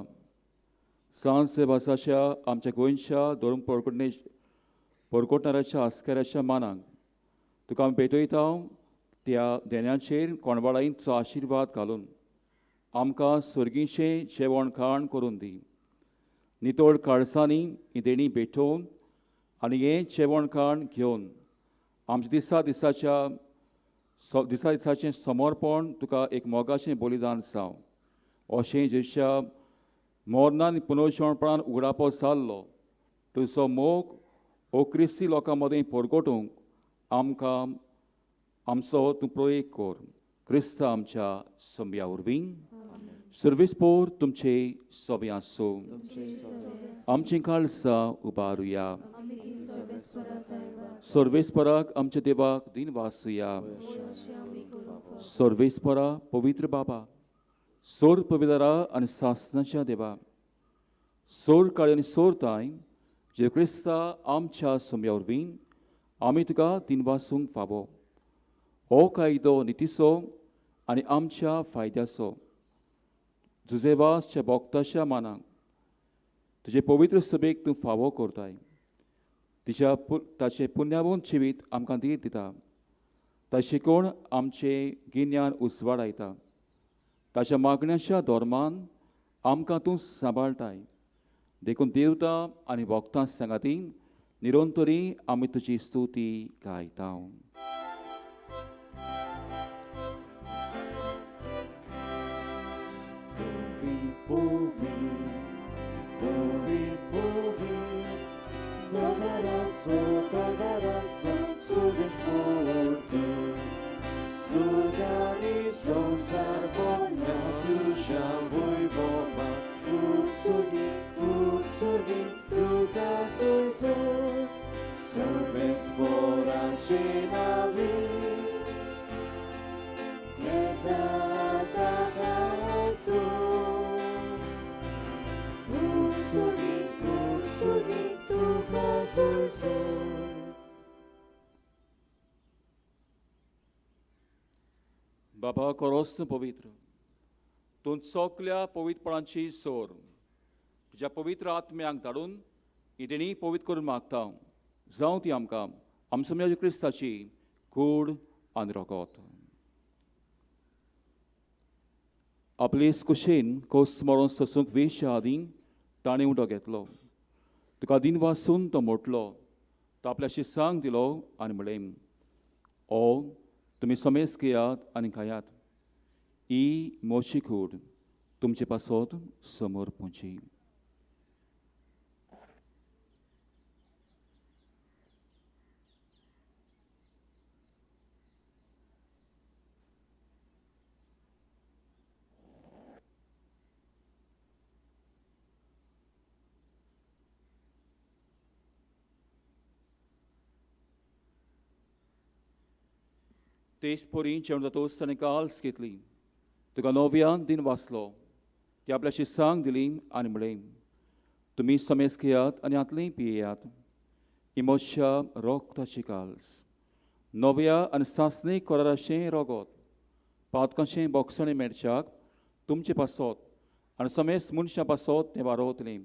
सांज वासाच्या आमच्या गोंयच्या धर्म पोरकोटणाऱ्याच्या आस्काराच्या मानाक तुका आमी भेटयता. त्या देण्याचेर कोणवाळाईन तुजो आशिर्वाद घालून आमकां स्वर्गीचें जेवण खाण करून दी. नितळ काळसांनी ही देणी भेटोवन आनी हें जेवण खाण घेवन आमच्या दिसा दिसाच्या दिसा दिसाचें समर्पण तुका एक मोगाचें बलिदान जावं. अशें जेच्या मरणान पुनर्जिवणपणान उगडापो जाल्लो तुजो मोग ओ क्रिस्ती लोकां मदें परगटूंक आमकां आमचो तूं प्रयोग कर. क्रिस्त आमच्या सोंब्या वरवीं. सर्वेस पोर तुमचे सोबे आसूं. आमचीं काळसां उबारुया. सर्वेस्पराक आमच्या देवाक दिन वासुया. सर्वेस्परा पवित्र बाबा, सोर पवित्रा आनी सासनाच्या देवा, सोर काळी आनी सोर ताय जे क्रिस्ता आमच्या सोंब्या वरवीं आमी तुका दिन वासूंक फावो. हो कायदो नितीचो आनी आमच्या फायद्याचो जुजेवासच्या भोक्ताच्या मानाक तुजे पवित्र सभेक तूं फावो करताय. तिच्या ताचें पुण्यावंत जिवीत आमकां धीर दिता. ताचें शिकोवण आमचें गिन्यान उजवाडायता. ताच्या मागण्याच्या धर्मान आमकां तूं सांबाळटाय. देखून देवता आनी भक्तां सांगाती निरंतरी आमी तुजी स्तुती गायता. Surgani संसार बोल्या तुज्या वैभवा, उत्सुगी उत्सुगी तुका सोयसो सर्वेस्पराचे नावे येता ताकासो. उत्सुगी उत्सुगी तुका सोयसो. बाबा कोरोस पवित्र तूं सगल्या पवित्रपणाची सोर तुज्या पवित्र आत्म्यांक धाडून ही देणी पवित्र करून मागता. जावं ती आमकां आमचो मेजो क्रिस्ताची कूड आनी रोगत. आपले कुशेन कोस मरोन सोसूंक वेच्या आदीं ताणें उदक घेतलो. तुका दिन वासून तो मोटलो. तो आपल्या शिसांक दिलो आनी म्हणलें, ओ तुमी समेज घेयात आनी खायात. ही मोशी कूड तुमचे पासत समोर पुची. तेच परी जेवण जातोच ताणें काल्स घेतली. तुका नव्यान दिन वाचलो. ती आपल्या शिसांक दिली आनी म्हणलें, तुमी समेज घेयात आनी हातलीं पियेयात. ही म्हज्या रोगताची काल्स, नव्या आनी सासणी कराराचें रोगत, पातकांचें बोगसणें मेळच्याक तुमचे पासत आनी समेज मनशां पासत तें वारोवतलें.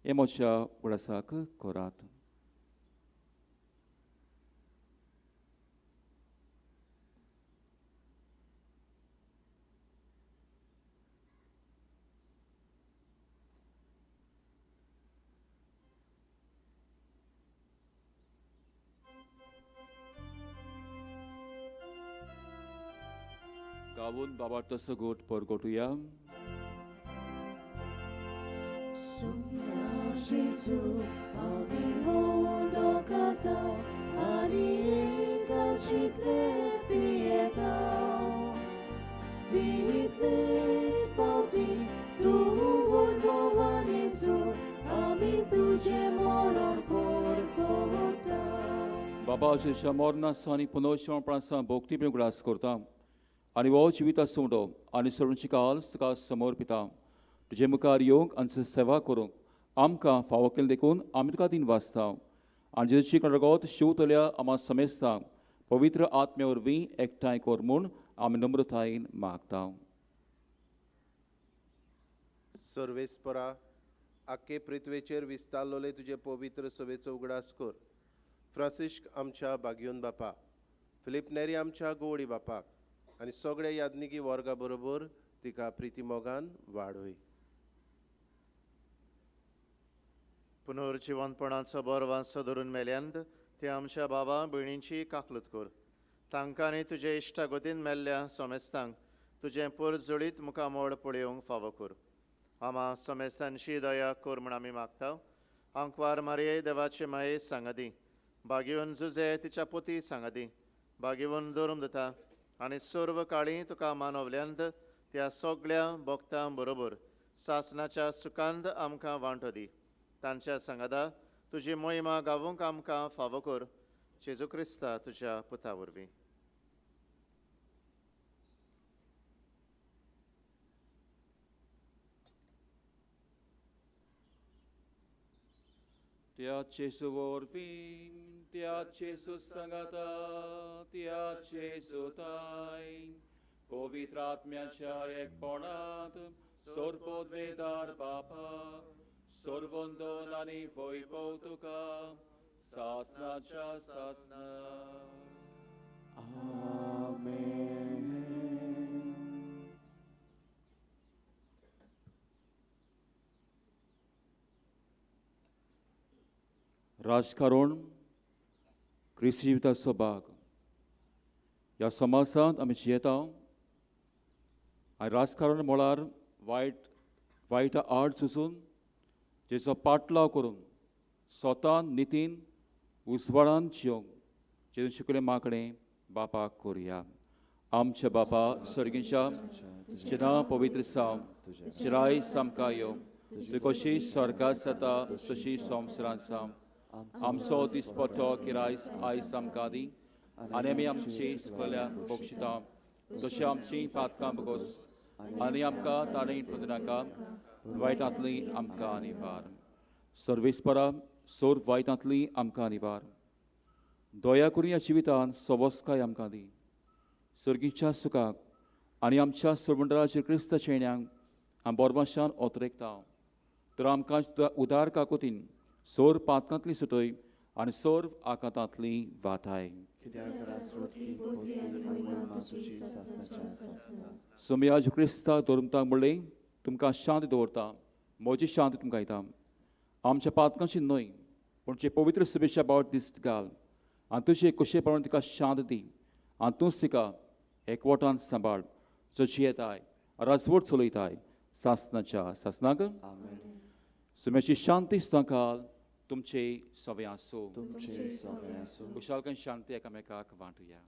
हें म्हज्या उडासाक करात. गावून बाबा तसो गोट परगोटुया. जेजू आमी उदकाता आनी एकाचीतले पियेता. तितलेच पावटी तूं वैभवान येसू आमी तुजें मरण परगटा. बाबा जेच्या मरणाचो आनी पुनर्जिवपणाचो भक्ती प्रेम उगडास करता आनी हो जिविता सुंडो आनी सर्वांची काल्स तुका समर्पिता. तुजे मुखार येवंक आनी सेवा करूंक आमकां फावो केलें देखून आमी तुका दिन वाचता. आनी जेजूची रगत शिंवतल्या आमा समेस्तांक पवित्र आत्म्या वरवीं एकठांय कर म्हूण आमी नम्रतायेन मागता. सर्वेस्परा आख्खे पृथ्वेचेर विस्तारलोले तुजे पवित्र सभेचो उगडास कर. फ्रांसिस्क आमच्या बागयोन बापा, फिलीप नेरी आमच्या गोवडी बापाक आनी सगळ्या यादनिकी वर्गा बरोबर तिका प्रितीमोगान वाडय. पुनर्जिवनपणाचो बरवांसो धरून मेल्यांत ते आमच्या बाबा भयणींची काकलूत कर. तांकां आनी तुजे इश्टागतीन मेल्ल्या सोमेस्तांक तुजें परजळीत मुखामळ पळोवंक फावो कर. आमा सोमेस्तांची दया कर म्हूण आमी मागता. आंकवार मारये देवाचे माये सांगाती भाग्यवन जुजे तिच्या पोती सांगाती, भाग्यवन धरून दिता आनी सर्व काळी तुका मानवल्यांत त्या सगळ्या भक्तां बरोबर सासनाच्या सुखांत आमकां वांटो दी. तांच्या सांगाता तुजी मोहिमा गावूंक आमकां फावो कर, जेजू क्रिस्ता तुज्या पुता वरवीं. त्या जेजू वरवीं, त्या जेजू सांगाता, त्या जेजू ताय, पवित्र आत्म्याच्या एकपणांत सर्वोद्वेदार बापा, सर्वंदन आनी वैभव तुका सासनाच्या सासना. आमेन. राजकारण क्रिस्ती जिविताचो भाग. ह्या समाजांत आमी जियेता आनी राजकारण म्हळ्यार वायट आड सुचून जेचो पाटलाव करून स्वतान नितीन उजवाडान जियोंक जेजून शिकयलें मागणें बापाक करुया. आमच्या बापा सर्गीच्या, तुजें नांव पवित्र जावं, तुजें राज आमकां येवं, तुजी कशी स्वर्गांत जाता तशी संवसारांत जावं. आमचो दिसपट्टो किरायस आयज आमकां दी आनी आमी आमची चुकल्या बक्षिता तशी आमची पातकां बगोस आनी आमकां ताणें पडूं नाका, वायटांतली आमकां निवार. सर्वेस्परा सोर वायटांतली आमकां निवार. दया करून ह्या जिवितान सवस्काय आमकां दी. सर्गीच्या सुखाक आनी आमच्या सोडमंडळाचेर क्रिस्ताच्या येण्याक आमी बोरमाशान ओतरेकता. तर आमकां उदार काकोतीन सोर पातकांतली सुटय आनी सोर आकांतांतली वाटाय. सोमयाज क्रिस्ता धर्मतांक म्हणलें, तुमकां शांत दवरता, म्हजी शांत तुमकां दिता. आमच्या पातकांची न्हय पूण जे पवित्र सभेच्या बावट दिस्त घाल आनी तुजे कशे प्रमाण तिका शांत दी आनी तूंच तिका एकवटान सांबाळ, जो जियेताय राजवट चलयताय सासनाच्या सासनाक. सुम्याची शांती सदांकाळ तुमचे सवे आसूं. खुशालकाय शांती एकामेकाक वांटुया.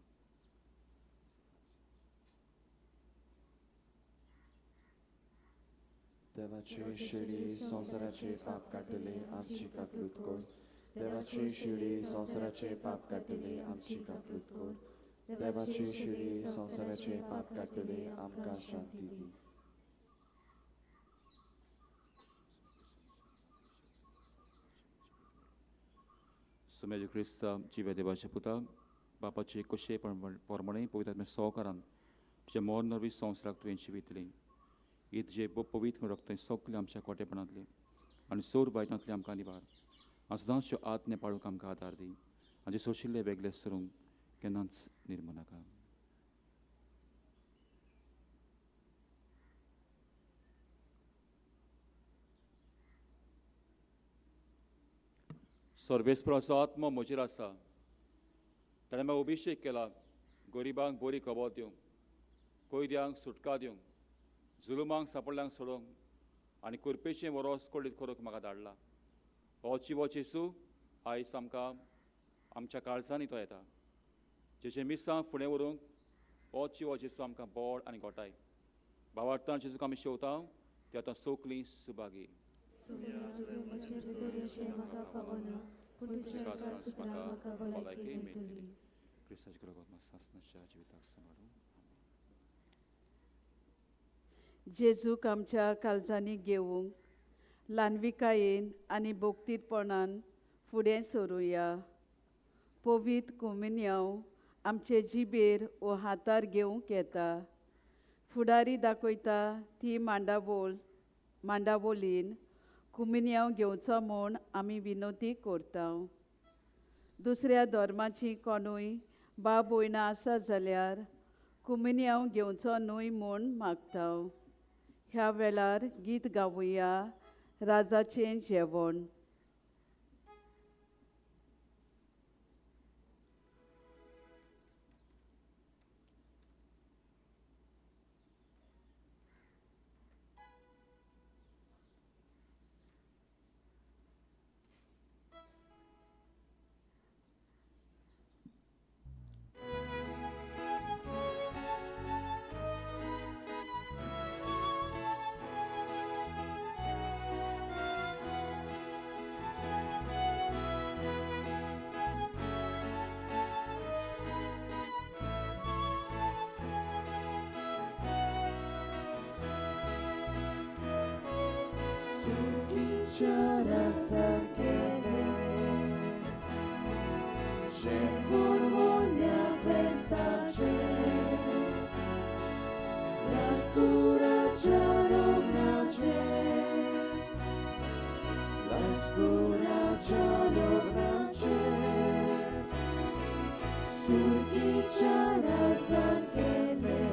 देवाची शिडी संवसाराचे पाप काडटले आमची काकलूत कर. देवाची शिडी संवसाराचे पाप काडटले आमची काकलूत कर. देवाची शिडी संवसाराचे पाप काडटले आमकां शांती दी. सुमेज क्रिस्ता जिव्या देवाच्या पुता बापाचे कशे प्रमाणे पवित्र आत्म्या सहकारान तुज्या मोर नरवी संवसाराक तुवें जिवितली. ही तुजें पवित्र रक्त सगळें आमच्या कोटेपणांतलें आनी सोर वायटांतलें आमकां निवार. आनी सदांच आज्ञा पाळूंक आमकां आदार दी आनी सोशिल्ले वेगळे सरूंक केन्नाच निर्मू नाका. सर्वेस्पराचो आत्मो म्हजेर आसा, ताणें म्हाका अभिशेक केला गरिबांक बरी खबर दिवंक, कैद्यांक सुटका दिवंक, जुलुमांक सापडल्यांक सोडोवंक आनी कुरपेचें वरोस कळीत करूंक म्हाका धाडला. हो जिवो जेजू आयज आमकां आमच्या काळजांनी तो येता. जेचे मिसां फुडें व्हरूंक हो जिवो जेजू आमकां बोड आनी गोठाय. भावार्थान जेजूक आमी शेवता ती आतां सोकली सुभागी. भलायकी मेळटली. क्रिस्ताच्या रगत सासनाच्या जिविताक सांबाळूं. जेजूक आमच्या काळजांनी घेवंक ल्हानविकायेन आनी भोक्तीरपणान फुडें सरुया. पवित्र कुमिन्यांव आमचे जिबेर वो हातार घेवंक येता. फुडारी दाखयता ती मांडावोलीन कुमिन्यांव घेवचो म्हूण आमी विनोती करता. दुसऱ्या धर्माची कोणूय बाब भयणां आसा जाल्यार कुमिन्यांव घेवचो न्हय म्हूण मागता. ह्या वेळार गीत गावया राजाचें जेवण. सुर्गीच्या रासान केलें जेवण व्हडल्या फेस्ताचें रासकुराच्या लग्नाचें रासकुराच्या लग्नाचें सुर्गीच्या रासान केलें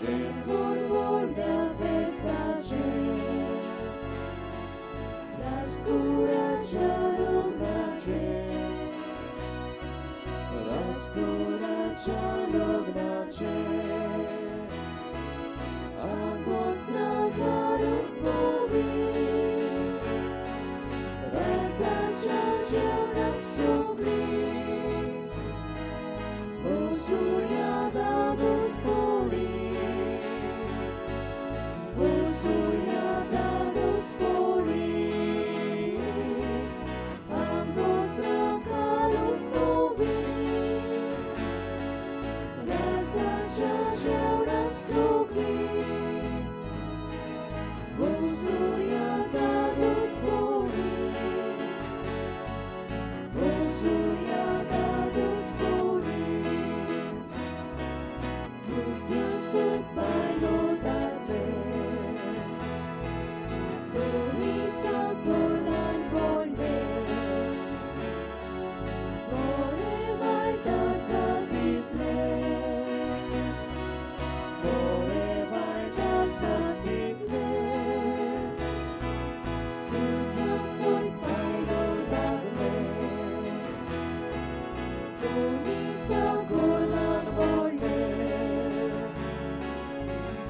जेवण व्हडल्या फेस्ताचें रासकुराच्या लग्नाचें रासकुराच्या लग्नाचें आगोस्tra घालून नवी रासाच्या जेवणाक सगळीं बसुया दादोस पोळी बसुया दादोस पोळी आगोस्tra घालून नवी रासाच्या जेवणाक सगळीं बसुया दादोस पोळी बसुया दादोस पोळी भुरग्यां सयत बायलो दादले दोळीच्या कोलान व्हडले बरें वायट आसा तितलें बरें वायट आसा तितलें भुरग्यां सयत बायलो दादले दोळीच्या कोलान व्हडले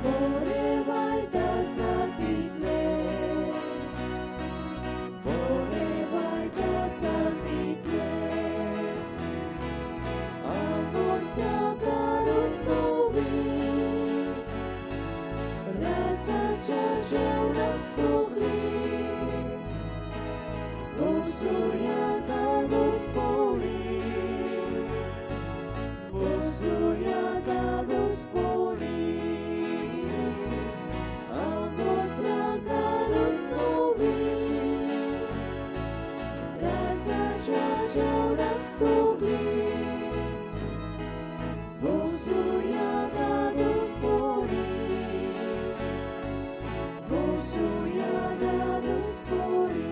बरें वायट आसा तितलें बरें वायट आसा तितलें आगोस्tra घालून नवी रासाच्या जेवणाक सगळीं बसुया दादोस पोळी बसुया दादोस पोळी आगोस्tra घालून नवी रासाच्या जेवणाक सगळीं बसुया दादोस पोळी बसुया दादोस पोळी.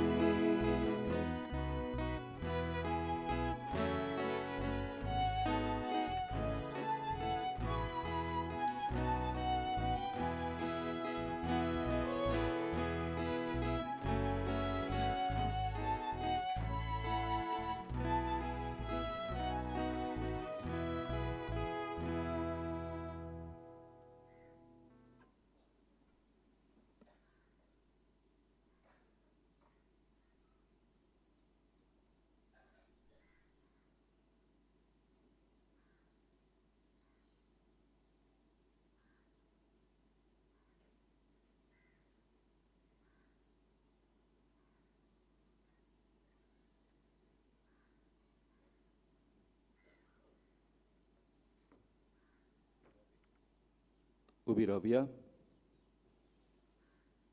उबी रावया,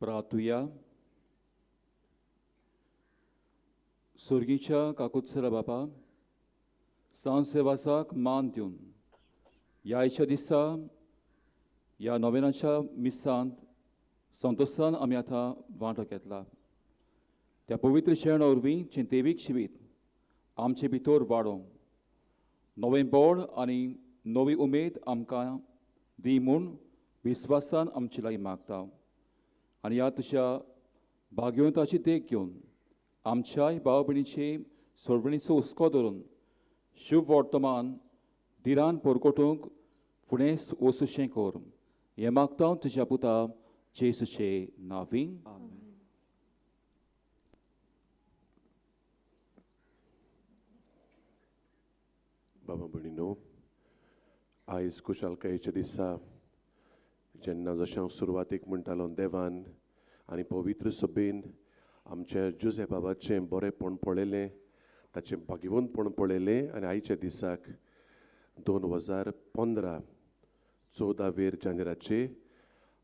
प्रार्थुया. सुर्गीच्या काकुत्सरा बापा, सांसेवासाक मान दिवन ह्या दिसा ह्या नोवेनाच्या मिसांत संतोशान आमी आतां वांटो घेतला. त्या पवित्र शेण वरवीं चिंतेवीक शिवीत आमचे भितर वाडोवंक नवें बळ आनी नवी उमेद आमकां दी म्हूण विस्वासान आमचे लागीं मागता. आनी ह्या तुज्या भाग्यवंताची देख घेवन आमच्याय भाव भयणीचे सोडवणीचो हुस्को धरून शुभ वर्तमान धिरान परकोटूंक फुडें वचूशें कर. हें मागता तुज्या पुता जेसूचे नांवी. बाबा भयणीनो, आयज खुशालकायेच्या दिसा जेन्ना जशें हांव सुरवातीक म्हणटालो, देवान आनी पवित्र सभेन आमच्या जुझे बाबाचें बरेंपण पळयलें, ताचें भाग्यवंतपण पळयलें आनी आयच्या दिसाक 2015 14 जानेराचे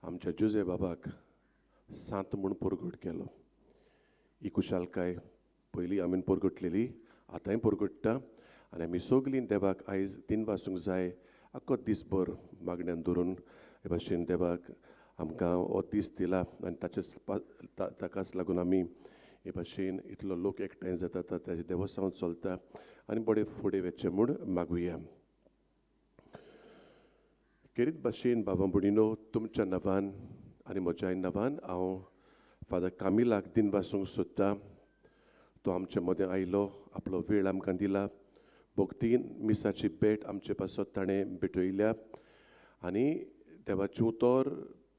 आमच्या जुझे बाबाक सांत म्हूण परगट केलो. ही खुशालकाय पयलीं आमी परगटलेली, आतांय परगट्टा आनी आमी सगलीं देवाक आयज दिन वासूंक जाय. आख्खो दीसभर मागण्यान धरून हे भाशेन देवाक आमकां हो दीस दिला आनी ताचेच ताकाच लागून आमी हे भाशेन इतलो लोक एकठांय जाता, ताचें देवस्तांव चलता आनी बरें फुडें वचचें म्हूण मागुया. खेरीत भाशेन बाबा भयणीनो, तुमच्या नांवान आनी म्हज्याय नांवान हांव फादर कामिलाक दिन वासूंक सोदतां. तो आमचे मदें आयलो, आपलो वेळ आमकां दिला, भक्तीन मिसाची भेट आमचे पासत ताणें भेटयल्या आनी देवाचें उतर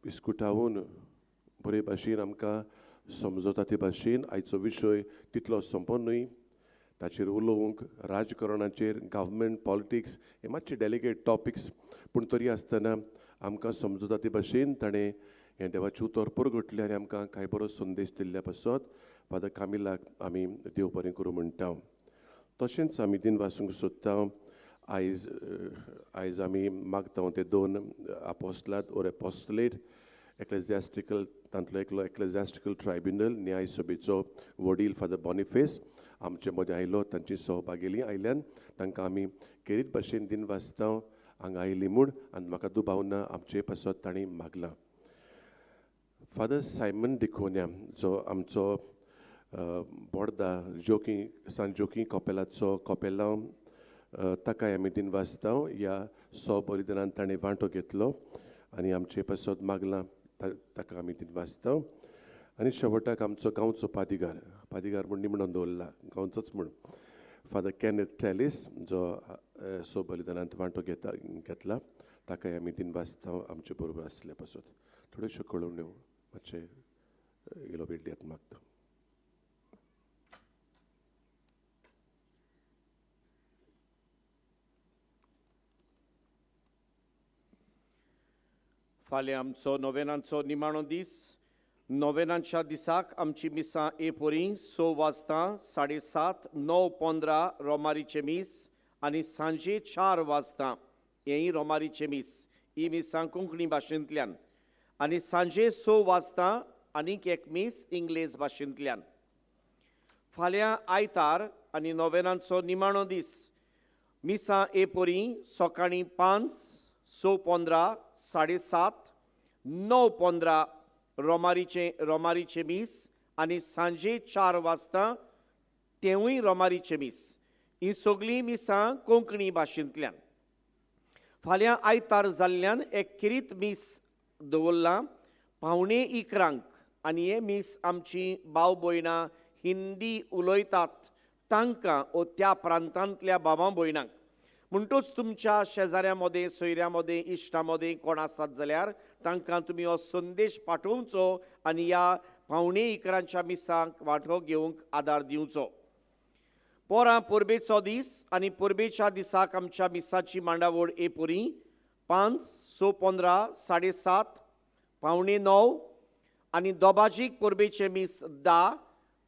इस्कुटावून बरे भाशेन आमकां समजता. ते भाशेन आयचो विशय तितलो सोंपो न्हय, ताचेर उलोवंक राजकारणाचेर, गव्हर्मेंट पॉलिटिक्स हे मातशे डेलिकेट टॉपिक्स, पूण तरी आसतना आमकां समजता ते भाशेन ताणें हें देवाचें उतर परगटलें आनी आमकां कांय बरो संदेश दिल्ल्या पासत फादर कामिलाक आमी देव बरें करूं म्हणटा. तशेंच आमी दिन वासूंक सोदता. आयज आयज आमी मागता ते दोन आपोस्लाद ओर एपोस्टलेट एक्लेजियास्टिकल, तांतलो एकलो एक्लेजियास्टिकल ट्रायब्युनल न्याय सभेचो वडील फादर बॉनिफेस आमचे मदें आयलो, तांची सहभागेली आयल्यान तांकां आमी खेरीत भाशेन दिन वाचता हांगा आयली म्हूण आनी म्हाका दुबाव ना आमचे पासत तांणी मागलां. फादर सायमन डिकोन्या जो आमचो बोर्दा जोकी सान जोकी कॉपेलाचो कॉपेलांव, ताकाय आमी दिन वाचता. ह्या सो बलिदानान ताणें वांटो घेतलो आनी आमचे पासत मागलां, ताका आमी दिन वाचता. आनी शेवटाक आमचो गांवचो पादिगार, पादिगार म्हूण निमणो दवरला गांवचोच म्हूण, फादर कॅनेथ टॅलिस जो सो बलिदानांत वांटो घेतला, ताकाय आमी दिन वाचता आमचे बरोबर आसल्या पासत. थोड्योश्यो कळोवण्यो मातशें इलो वेळ दियात मागता. फाल्यां आमचो नोवेनांचो निमाणो दीस. नोवेनांच्या दिसाक आमची मिसां ए पोरी 6 वाजता, 7:30, 9:15 रोमारीचें मीस आनी सांजे 4 वाजता हेंय रोमारीचें मीस. ही मिसां कोंकणी भाशेंतल्यान आनी सांजे 6 वाजता आनीक एक मीस इंग्लेज भाशेंतल्यान. फाल्यां आयतार आनी नोवेनांचो निमाणो दीस. मिसां ए पोरी सकाळीं 5, 6:15, 7:30, 9:15 रोमारीचें मीस आनी सांजे 4 वाजता तेवूय रोमारीचें मीस. ही सगळीं मिसां कोंकणी भाशेंतल्यान. फाल्यां आयतार जाल्ल्यान एक खेरीत मीस दवरलां 10:45 आनी हें मीस आमची भाव भयणां हिंदी उलयतात तांकां ओ त्या प्रांतांतल्या भावां भयणांक. म्हणटूच तुमच्या शेजाऱ्यां मदें, सोयऱ्यां मदें, इश्टां मदें कोण आसात जाल्यार तांकां तुमी हो संदेश पाठोवचो आनी ह्या 10:45 मिसांक वांटो घेवंक आदार दिवचो. पोरां परबेचो दीस आनी परबेच्या दिसाक आमच्या मिसाची मांडावळ ए पोरी 5, 6:15, 7:30, 8:45 आनी दोबाजीक परबेचें मीस 10,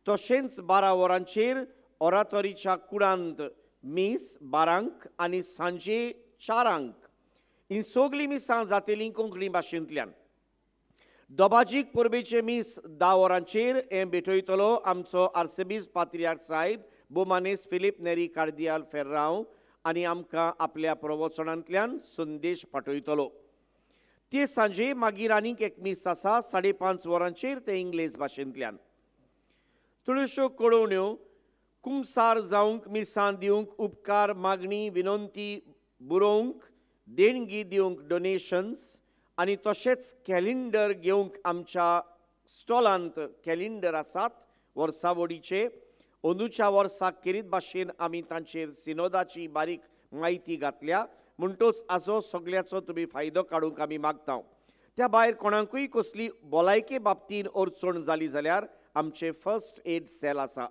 तशेंच 12 वरांचेर ओरातोरीच्या कुडांत मीस 12 आनी सांजे 4. ही सगळीं मिसां जातेलीं कोंकणी भाशेंतल्यान. दोबाजीक परबेचें मीस 10 वरांचेर हें भेटयतलो आमचो आर्सेबीस पात्रियार्क साहेब बोमानेस फिलीप नेरी कार्दियाल फेर्रांव आनी आमकां आपल्या प्रवचनांतल्यान संदेश पाठयतलो. ते सांजे मागीर आनीक एक मीस आसा 5:30 वरांचेर ते इंग्लेज भाशेंतल्यान. थोड्योश्यो कळोवण्यो. कुमसार जावंक, मिसां दिवंक, उपकार मागणी विनंती बरोवंक, देणगी दिवंक डोनेशन्स आनी तशेंच कॅलेंडर घेवंक आमच्या स्टॉलांत कॅलेंडर आसात वर्सावडीचे. अंदूच्या वर्साक खेरीत भाशेन आमी तांचेर सिनोदाची बारीक म्हायती घातल्या, म्हणटूच हाजो सगळ्याचो तुमी फायदो काडूंक आमी मागता. त्या भायर कोणाकूय कसली भलायके बाबतीन अडचण जाली जाल्यार आमचे फर्स्ट एड सेल आसा.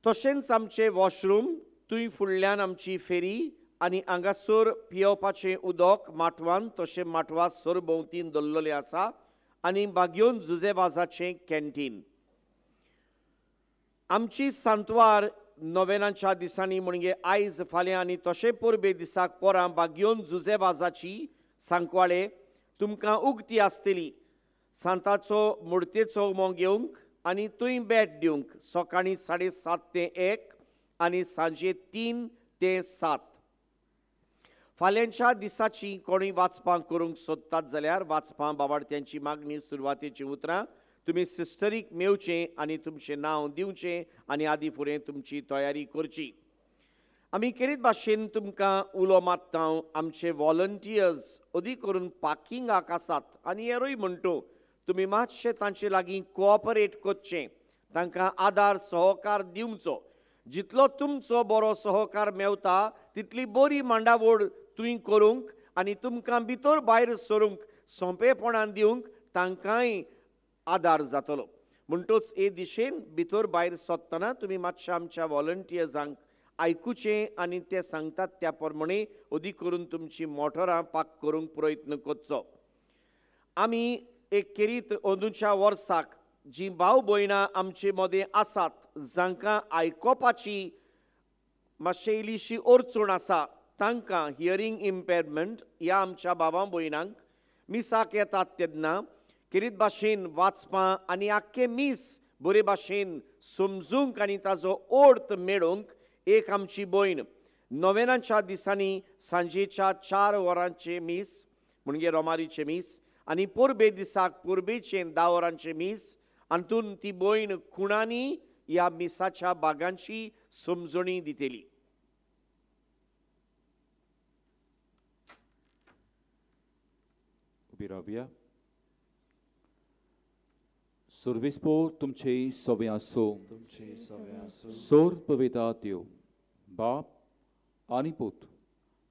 तशेंच आमचे वॉशरूम, थंय फुडल्यान आमची फेरी आनी हांगासर पियोवपाचें उदक माटवान तशें माटवा सरभोंवतीन दवरलेलें आसा आनी बागयोन जुजेवाजाचें कॅन्टीन. आमची सांतवार नोवेनाच्या दिसांनी म्हणजे आयज फाल्यां आनी तशें परबे दिसाक पोरां बागयोन जुजेवाजाची सांकवाळे तुमकां उगती आसतली. सांताचो मुर्तेचो उमो घेवंक आनी थंय भेट दिवंक सकाळीं 7:30 ते 1 आनी सांजे 3 ते 7. फाल्यांच्या दिसाची कोणूय वाचपां करूंक सोदतात जाल्यार वाचपां बाबाडत्यांची मागणी सुरवातेची उतरां तुमी सिस्टरीक मेवचें आनी तुमचें नांव दिवचें आनी आदी फुडें तुमची तयारी करची. आमी केरीत भाशेन तुमकां उलो मारता. आमचे वॉलंटियर्स अदीक करून पार्किंगाक आसात आनी हेरूय म्हणटो तुमी मातशें तांचे लागीं कोऑपरेट करचें, तांकां आदार सहकार दिवचो. जितलो तुमचो बरो सहकार मेवता तितली बरी मांडावळ तुंय करूंक आनी तुमकां भितर भायर सरूंक सोंपेपणान दिवंक तांकांय आदार जातलो. म्हणटोच हे दिशेन भितर भायर सोदतना तुमी मातशें आमच्या वॉलंटियर्सांक आयकुचें आनी ते सांगतात त्या प्रमाणे अदीक करून तुमची मोटरां पाक करूंक प्रयत्न करचो. आमी एक केरीत अंदूच्या वर्साक जीं भाव भयणां आमचे मदें आसात जांकां आयकोपाची मातशें इल्लीशी अडचण आसा तांकां हियरींग इम्पेरमेंट ह्या आमच्या भावां भयणांक मिसाक येतात तेन्ना केरीत भाशेन वाचपां आनी आख्खें मीस बरे भाशेन समजूंक आनी ताजो अर्थ मेळोवंक एक आमची भयण नोवेनाच्या दिसांनी सांजेच्या 4 वरांचें मीस म्हणजे रोमारीचें मीस आनी परबे दिसाक परबेचें 10 वरांचें मीस हातून ती भयण खुणांनी ह्या मिसाच्या भागांची समजणी दितली. उबी रावया. सर्वेस्पोर तुमचे सवे आसो, सोर पवित्र देव बाप आनी पूत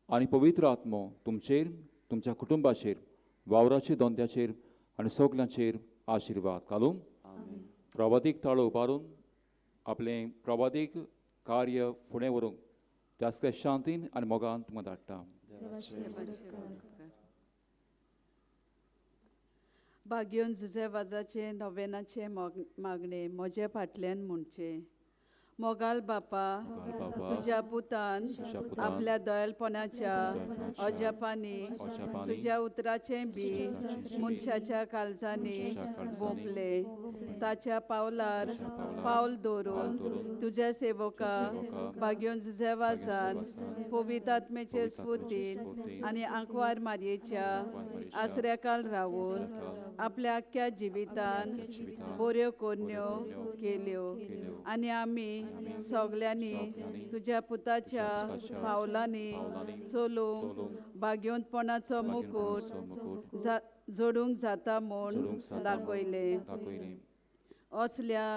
आनी पवित्र आत्मो तुमचेर, तुमच्या कुटुंबाचेर, वावराचेर, धंद्याचेर आनी सगल्यांचेर आशिर्वाद घालून प्रवादीक ताळो उबारून आपलें प्रवादीक कार्य फुडें व्हरूंक त्यासल्या शांतीन आनी मोगान तुमकां धाडटा. भाग्योन जुजे वाजाचें नोवेनाचें मागणें म्हजे फाटल्यान म्हणचें. मोगाल बापा, तुज्या पुतान आपल्या दयालपणाच्या अजापांनी तुज्या उतराचें बी मनशाच्या काळजांनी वोंपलें. ताच्या पावलार पावल दवरून तुज्या सेवका भाग्योन जुजे वाजान पवित्र आत्म्याचे स्फुर्तीन आनी आंकवार मारयेच्या आसऱ्याकाल रावून आपल्या आख्ख्या जिवितान बऱ्यो कोरण्यो केल्यो आनी आमी सगल्यांनी तुज्या पुताच्या पावलांनी चलूंक भाग्योंतपणाचो मुकूट जोडूंक जाता म्हूण दाखयलें. असल्या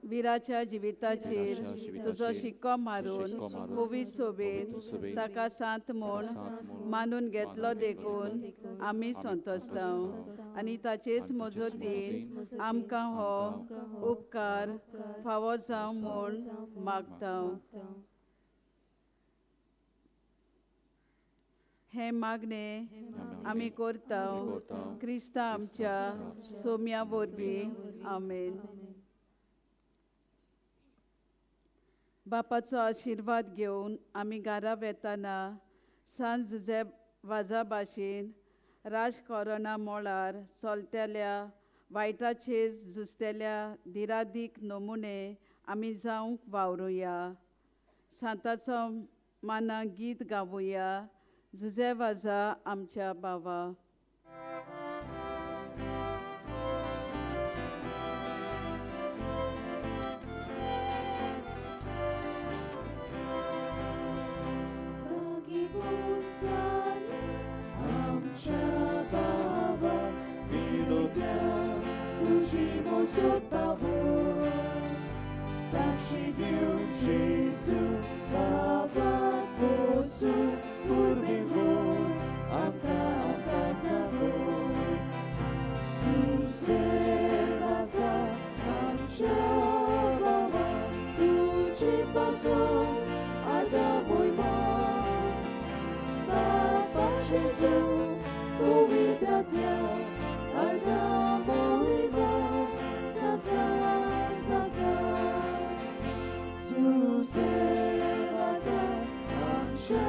विराच्या जिविताचेर तुजो शिक्को मारून पवित्र सोबेन ताका सांत म्हूण मानून घेतलो देखून आमी संतोसता आनी ताचेच मजतीन आमकां हो उपकार फावो जावं म्हूण मागता. हें मागणें आमी करता क्रिस्ता आमच्या सोम्या वरवीं. आमेन. बापाचो आशिर्वाद घेवन आमी घरा वेतना सांत जुजे वाजा भाशेन राजकरणा मळार चलतल्या वायटाचेर झुजतल्या दिरादीक नमुने आमी जावंक वावरुया. सांताचो माना गीत गावया. जुजे वाजा आमच्या बाबा. आमच्या बाबा विनोद्या तुजी मोसत पावो साक्षी दिवंक जेजू बाबा पोसू पुर्वेगो आमकां आमकां सांगो सुसेवासा आमच्या बाबा तुजे पासून आर्गां मोयमा बाबा जेजू पवित्र आत्म्या आर्गां मोयमा सासना सासना सुसेवासा आमच्या